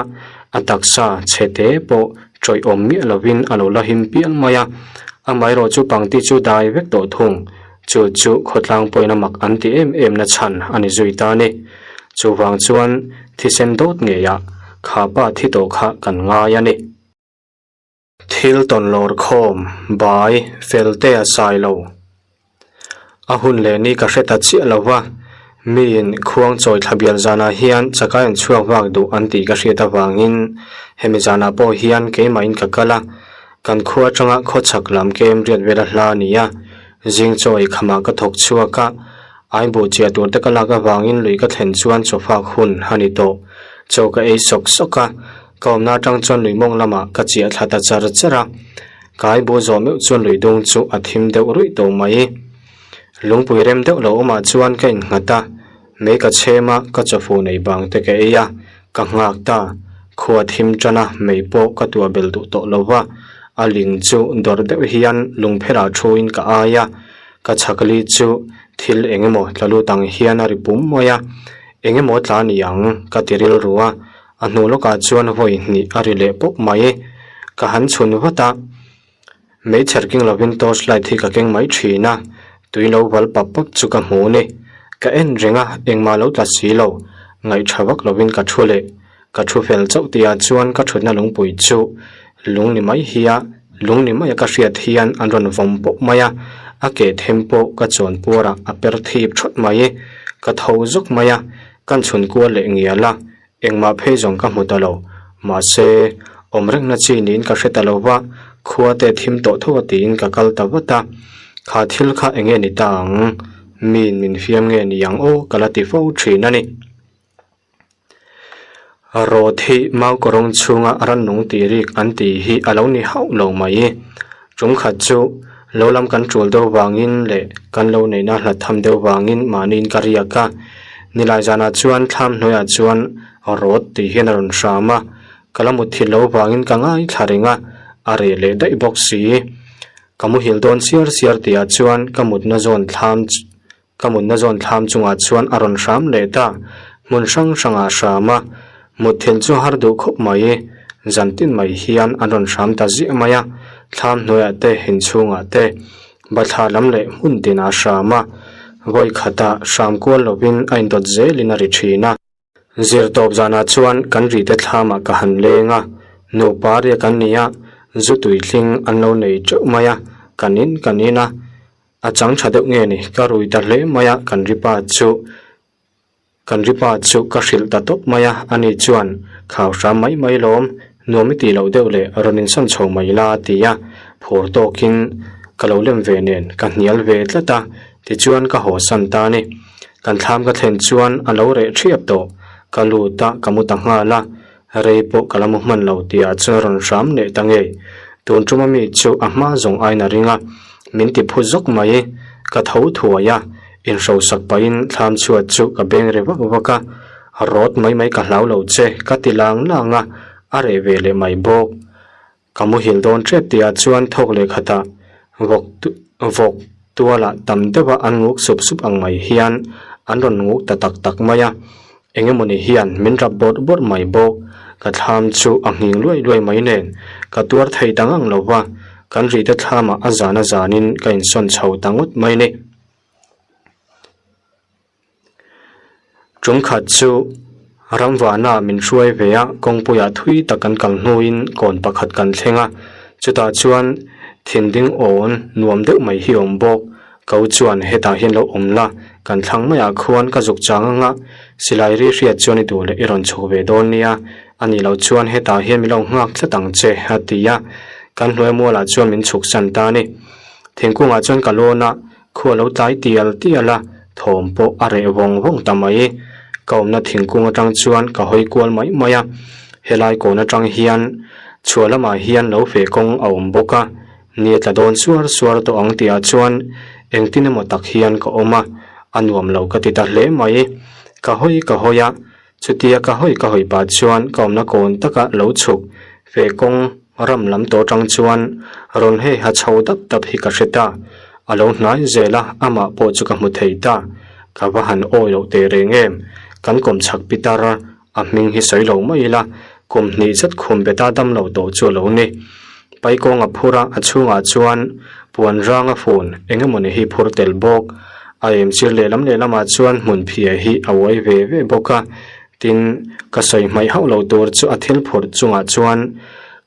a taksa chhe te pawh tawih awm miah lovin a lo la him pial mai a, amaherawh chu pangti chu dai vek tawh thung. Chu chu khawtlang pawhin a mak an ti em em na chhan a ni zui ta a ni. Chuvang chuan thisen dawt ngeiah kha pa thi tawh kha kan ngai a ni. Thil tawn lawr khawm, bai, fel te a sai lo. A hun leh ni ka hre ta chiah lo va, miin khuang chawi thla bial zanah hian chakai an chhuak vak duh an tih ka hriat avangin hemi zanah pawh hian keimahin ka kal a, kan khua atanga khawchhak lam kem riat vela hla a ni a, zing chaw ei khamah ka thawk chhuak a, aibuh chiah tur te ka lak avangin lui ka thlen chuan chawfak hun a ni tawh. Chaw ka ei sawk sawk a. Ka awmna atang chuan lui mawng lamah ka chiah thla ta char char a, kai bu zawh meuh chuan lui dung chu a thim deuh ruih tawh mai. Lungpui rem deuh lo awmah chuan ka innghat a, mei ka chhem a, ka chawfu nei bang te ka ei a, ka nghak ta. Khua thim tan a, mei pawh ka tuah bel duh tawh lo va, a ling chu dawrh deuh hian lungpherah thuin ka ai a, ka chhakli chu thil eng emaw tla lut ang hian a ri pum mai a, eng emaw tla ni ang ka ti rilru a, A hnu lawkah chuan vawi hnih a ri leh pawp mai. Ka han chhun vat a. Meichher keng lovin torch light hi ka keng mai thin a, tui lo val pap pap chu ka hmu ni. Ka en reng a, engmah lo tla si lo, ngaihṭha vak lovin ka thu leh. Ka thu fel chauh tihah chuan ka thutna lungpui chu lung ni mai hi a, lung ni maia ka hriat hian an rawn vawm pawp mai a, a ke them pawh ka chuan puarah a per thip thawt mai. Ka tho zawk mai a, kan chhun kual leh ngial a, Engmah phei zawng ka hmu ta lo. Mahse, awm rengna chi niin ka hre ta lo va, khua te thim tawh tho a tiin ka kal ta vat a. Kha thil kha eng nge ni ta ang? Miin min fiam nge ni ang aw ka la ti fo thin a ni. Rawt hi mau kawrawng chhunga rannung tih rik an tih hi a lo ni hauh lo mai. Tum khat chu lo lam kan tul deuh vangin leh kan lo neihna hlat tham deuh vangin mahniin ka riak a. Nilai zanah chuan thlam hnuaiah chuan rawt tih hian a rawn hram a, ka la mut thil lo vangin ka ngaithla reng a, a reh leh daih bawk si. Ka muhil dawn siar siar tihah chuan ka mutna zawn thlam Ka mutna zawn thlam chungah chuan a rawn hram leh ta, hmun hrang hrangah hram a, mutthilh chu har duh khawp mai. Zan tin mai hian an rawn hram ta ziah mai a, thlam hnuaiah te, inchhungah te, bathlar lam leh hmun tinah hram a, vawi khatah hram kual lovin a indawt zelin a ri thin a. Zir tawp zanah chuan kan rite thlamah ka han leng a, nupa riak an ni a, zu tuithling an lo nei teuh mai a, kan in kan in a, a chang tha deuh nge ni, ka rui ta hle mai a, kan ripa chu kan ripa chu ka hrilh ta tawp mai a, ani chuan khau hram mai mai lawm, nuam i tih loh deuh leh rawn insawn chho mai la a ti a, phur tawkin ka lo lem ve nen ka hnial ve tlat a, tichuan ka haw san ta a ni. Kan thlam ka thlen chuan a lo reh thiap tawh. Ka lut a, ka mu ta nghal a. Rei pawh ka la mu hman lo tihah chuan rawn hram leh ta ngei. Tun tuma mi chu a hma zawng aiin a ring a, min ti phu zawk mai. Ka tho thuai a, inhrosak pahin thlam chhuat chu ka beng ri vak vak a. Rawt mai mai ka hlau lo che, ka ti lang lang a, a reh ve leh mai bawk. Ka muhil dawn tep tihah chuan thawk leh khatah vawk vawk tualah tam deuha an nguk sup sup ang mai hian an rawn nguk ta tak tak mai a, eng emawni hian min rap bawrh bawrh mai bawk. Ka thlam chu a nghing luai luai mai nen ka tuar thei ta ngang lo va, kan rite thlamah a zan a zanin ka insawn chho ta ngawt mai ni. Ṭumkhat chu ramvana min hruai ve a, kawngpuiah thui tak kan kal hnuin kawn pakhat kan thleng a, chutah chuan thinding awn nuam deuh mai hi a awm bawk. Ko chuan hetah hian lo awm la, kan thlang maiah khuan ka zuk chang ang a, silai ri hriat chuan i duh leh i rawn chhuk ve dawn nia, a nih loh chuan hetah hian min lo nghak tlat ang che, a ti a, kan hnuai mualah chuan min chhuk san ta a ni. Thingkungah chuan ka lawn a, Khua lo tlai tial tial a, thawm pawh a reh vawng vawng ta mai. Ka awmna thingkung atang chuan ka hawi kual mai mai a, helai kawn atang hian chhuah lamah hian lo feh kawng a awm bawk a, ni a tla dawn suar suar tawh ang tihah chuan engtin emaw tak hian ka awm a, a nuam lo ka ti ta hle mai. Ka hawi ka hawi a, Chutia ka hawi ka hawi pah chuan ka awmna kawn taka lo chhuk feh kawng ram lam tawh atang chuan rawn hei ha chho dap dap hi ka hre ta. A lo hnai zel a, amah pawh chu ka hmu thei ta. Ka va han awi loh teh reng em? Kan kawm chhak pitar a hming hi sawi lo mai ila, kum hnih zet khum beta dam lo tawh chu a lo ni. Paikawng a phur a, a chhungah chuan puan ranga fun eng emawni hi phur tel bawk. A em sir lehlam lehlamah chuan hmun phiah hi a uai ve ve bawk a, tin, ka sawi hmaih hauh lo tur chu a thil phurh chungah chuan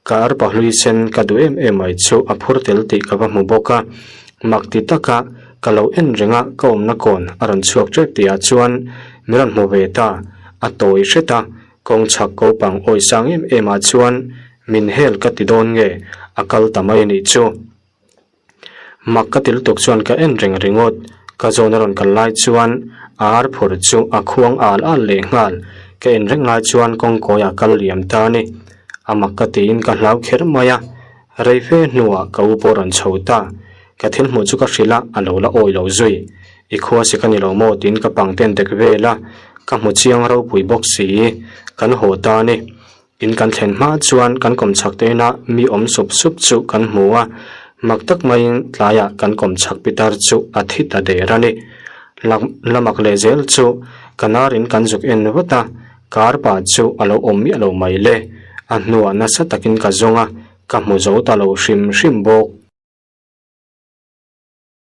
ka arpa hlui sen ka duh em em mai chu a phur tel tih ka va hmu bawk a. Mak ti taka ka lo en reng a, ka awmna kawn a rawn chhuak tep tihah chuan min rawn hmu ve ta, a tawi hret a, kawng chhak ko pang awi sang em em ah chuan min hel ka ti dawn nge a kal ta mai a nih chu. Mak ka ti lutuk chuan ka en reng ringawt, ka zawn a rawn kal lai chuan a ar phur chu a khuang al al leh nghal, ka en reng lai chuan kawngkawi a kal liam ta a ni. A mak ka tiin ka hlau kher mai a, rei fe hnuah ka u pawh rawn chho ta, ka thil hmuh chu ka hrilh a, a lo la awi lo zui. I khua si ka ni lo maw tiin ka pang ten dek vel a, ka hmu chiang ropui bawk si, kan haw ta a ni. In kan thlen hma chuan kan kawm chhak te inah mi awm sup sup chu kan hmu a, mak tak maiin tlaiah kan kawm chhak pitar chu a thi ta der a ni. La mak leh zel chu ka narin kan zuk en vat a, kar pa chu a lo awm miah lo mai le. A hnuah nasa takin ka zawng a, ka hmu zo ta lo hrim hrim bawk.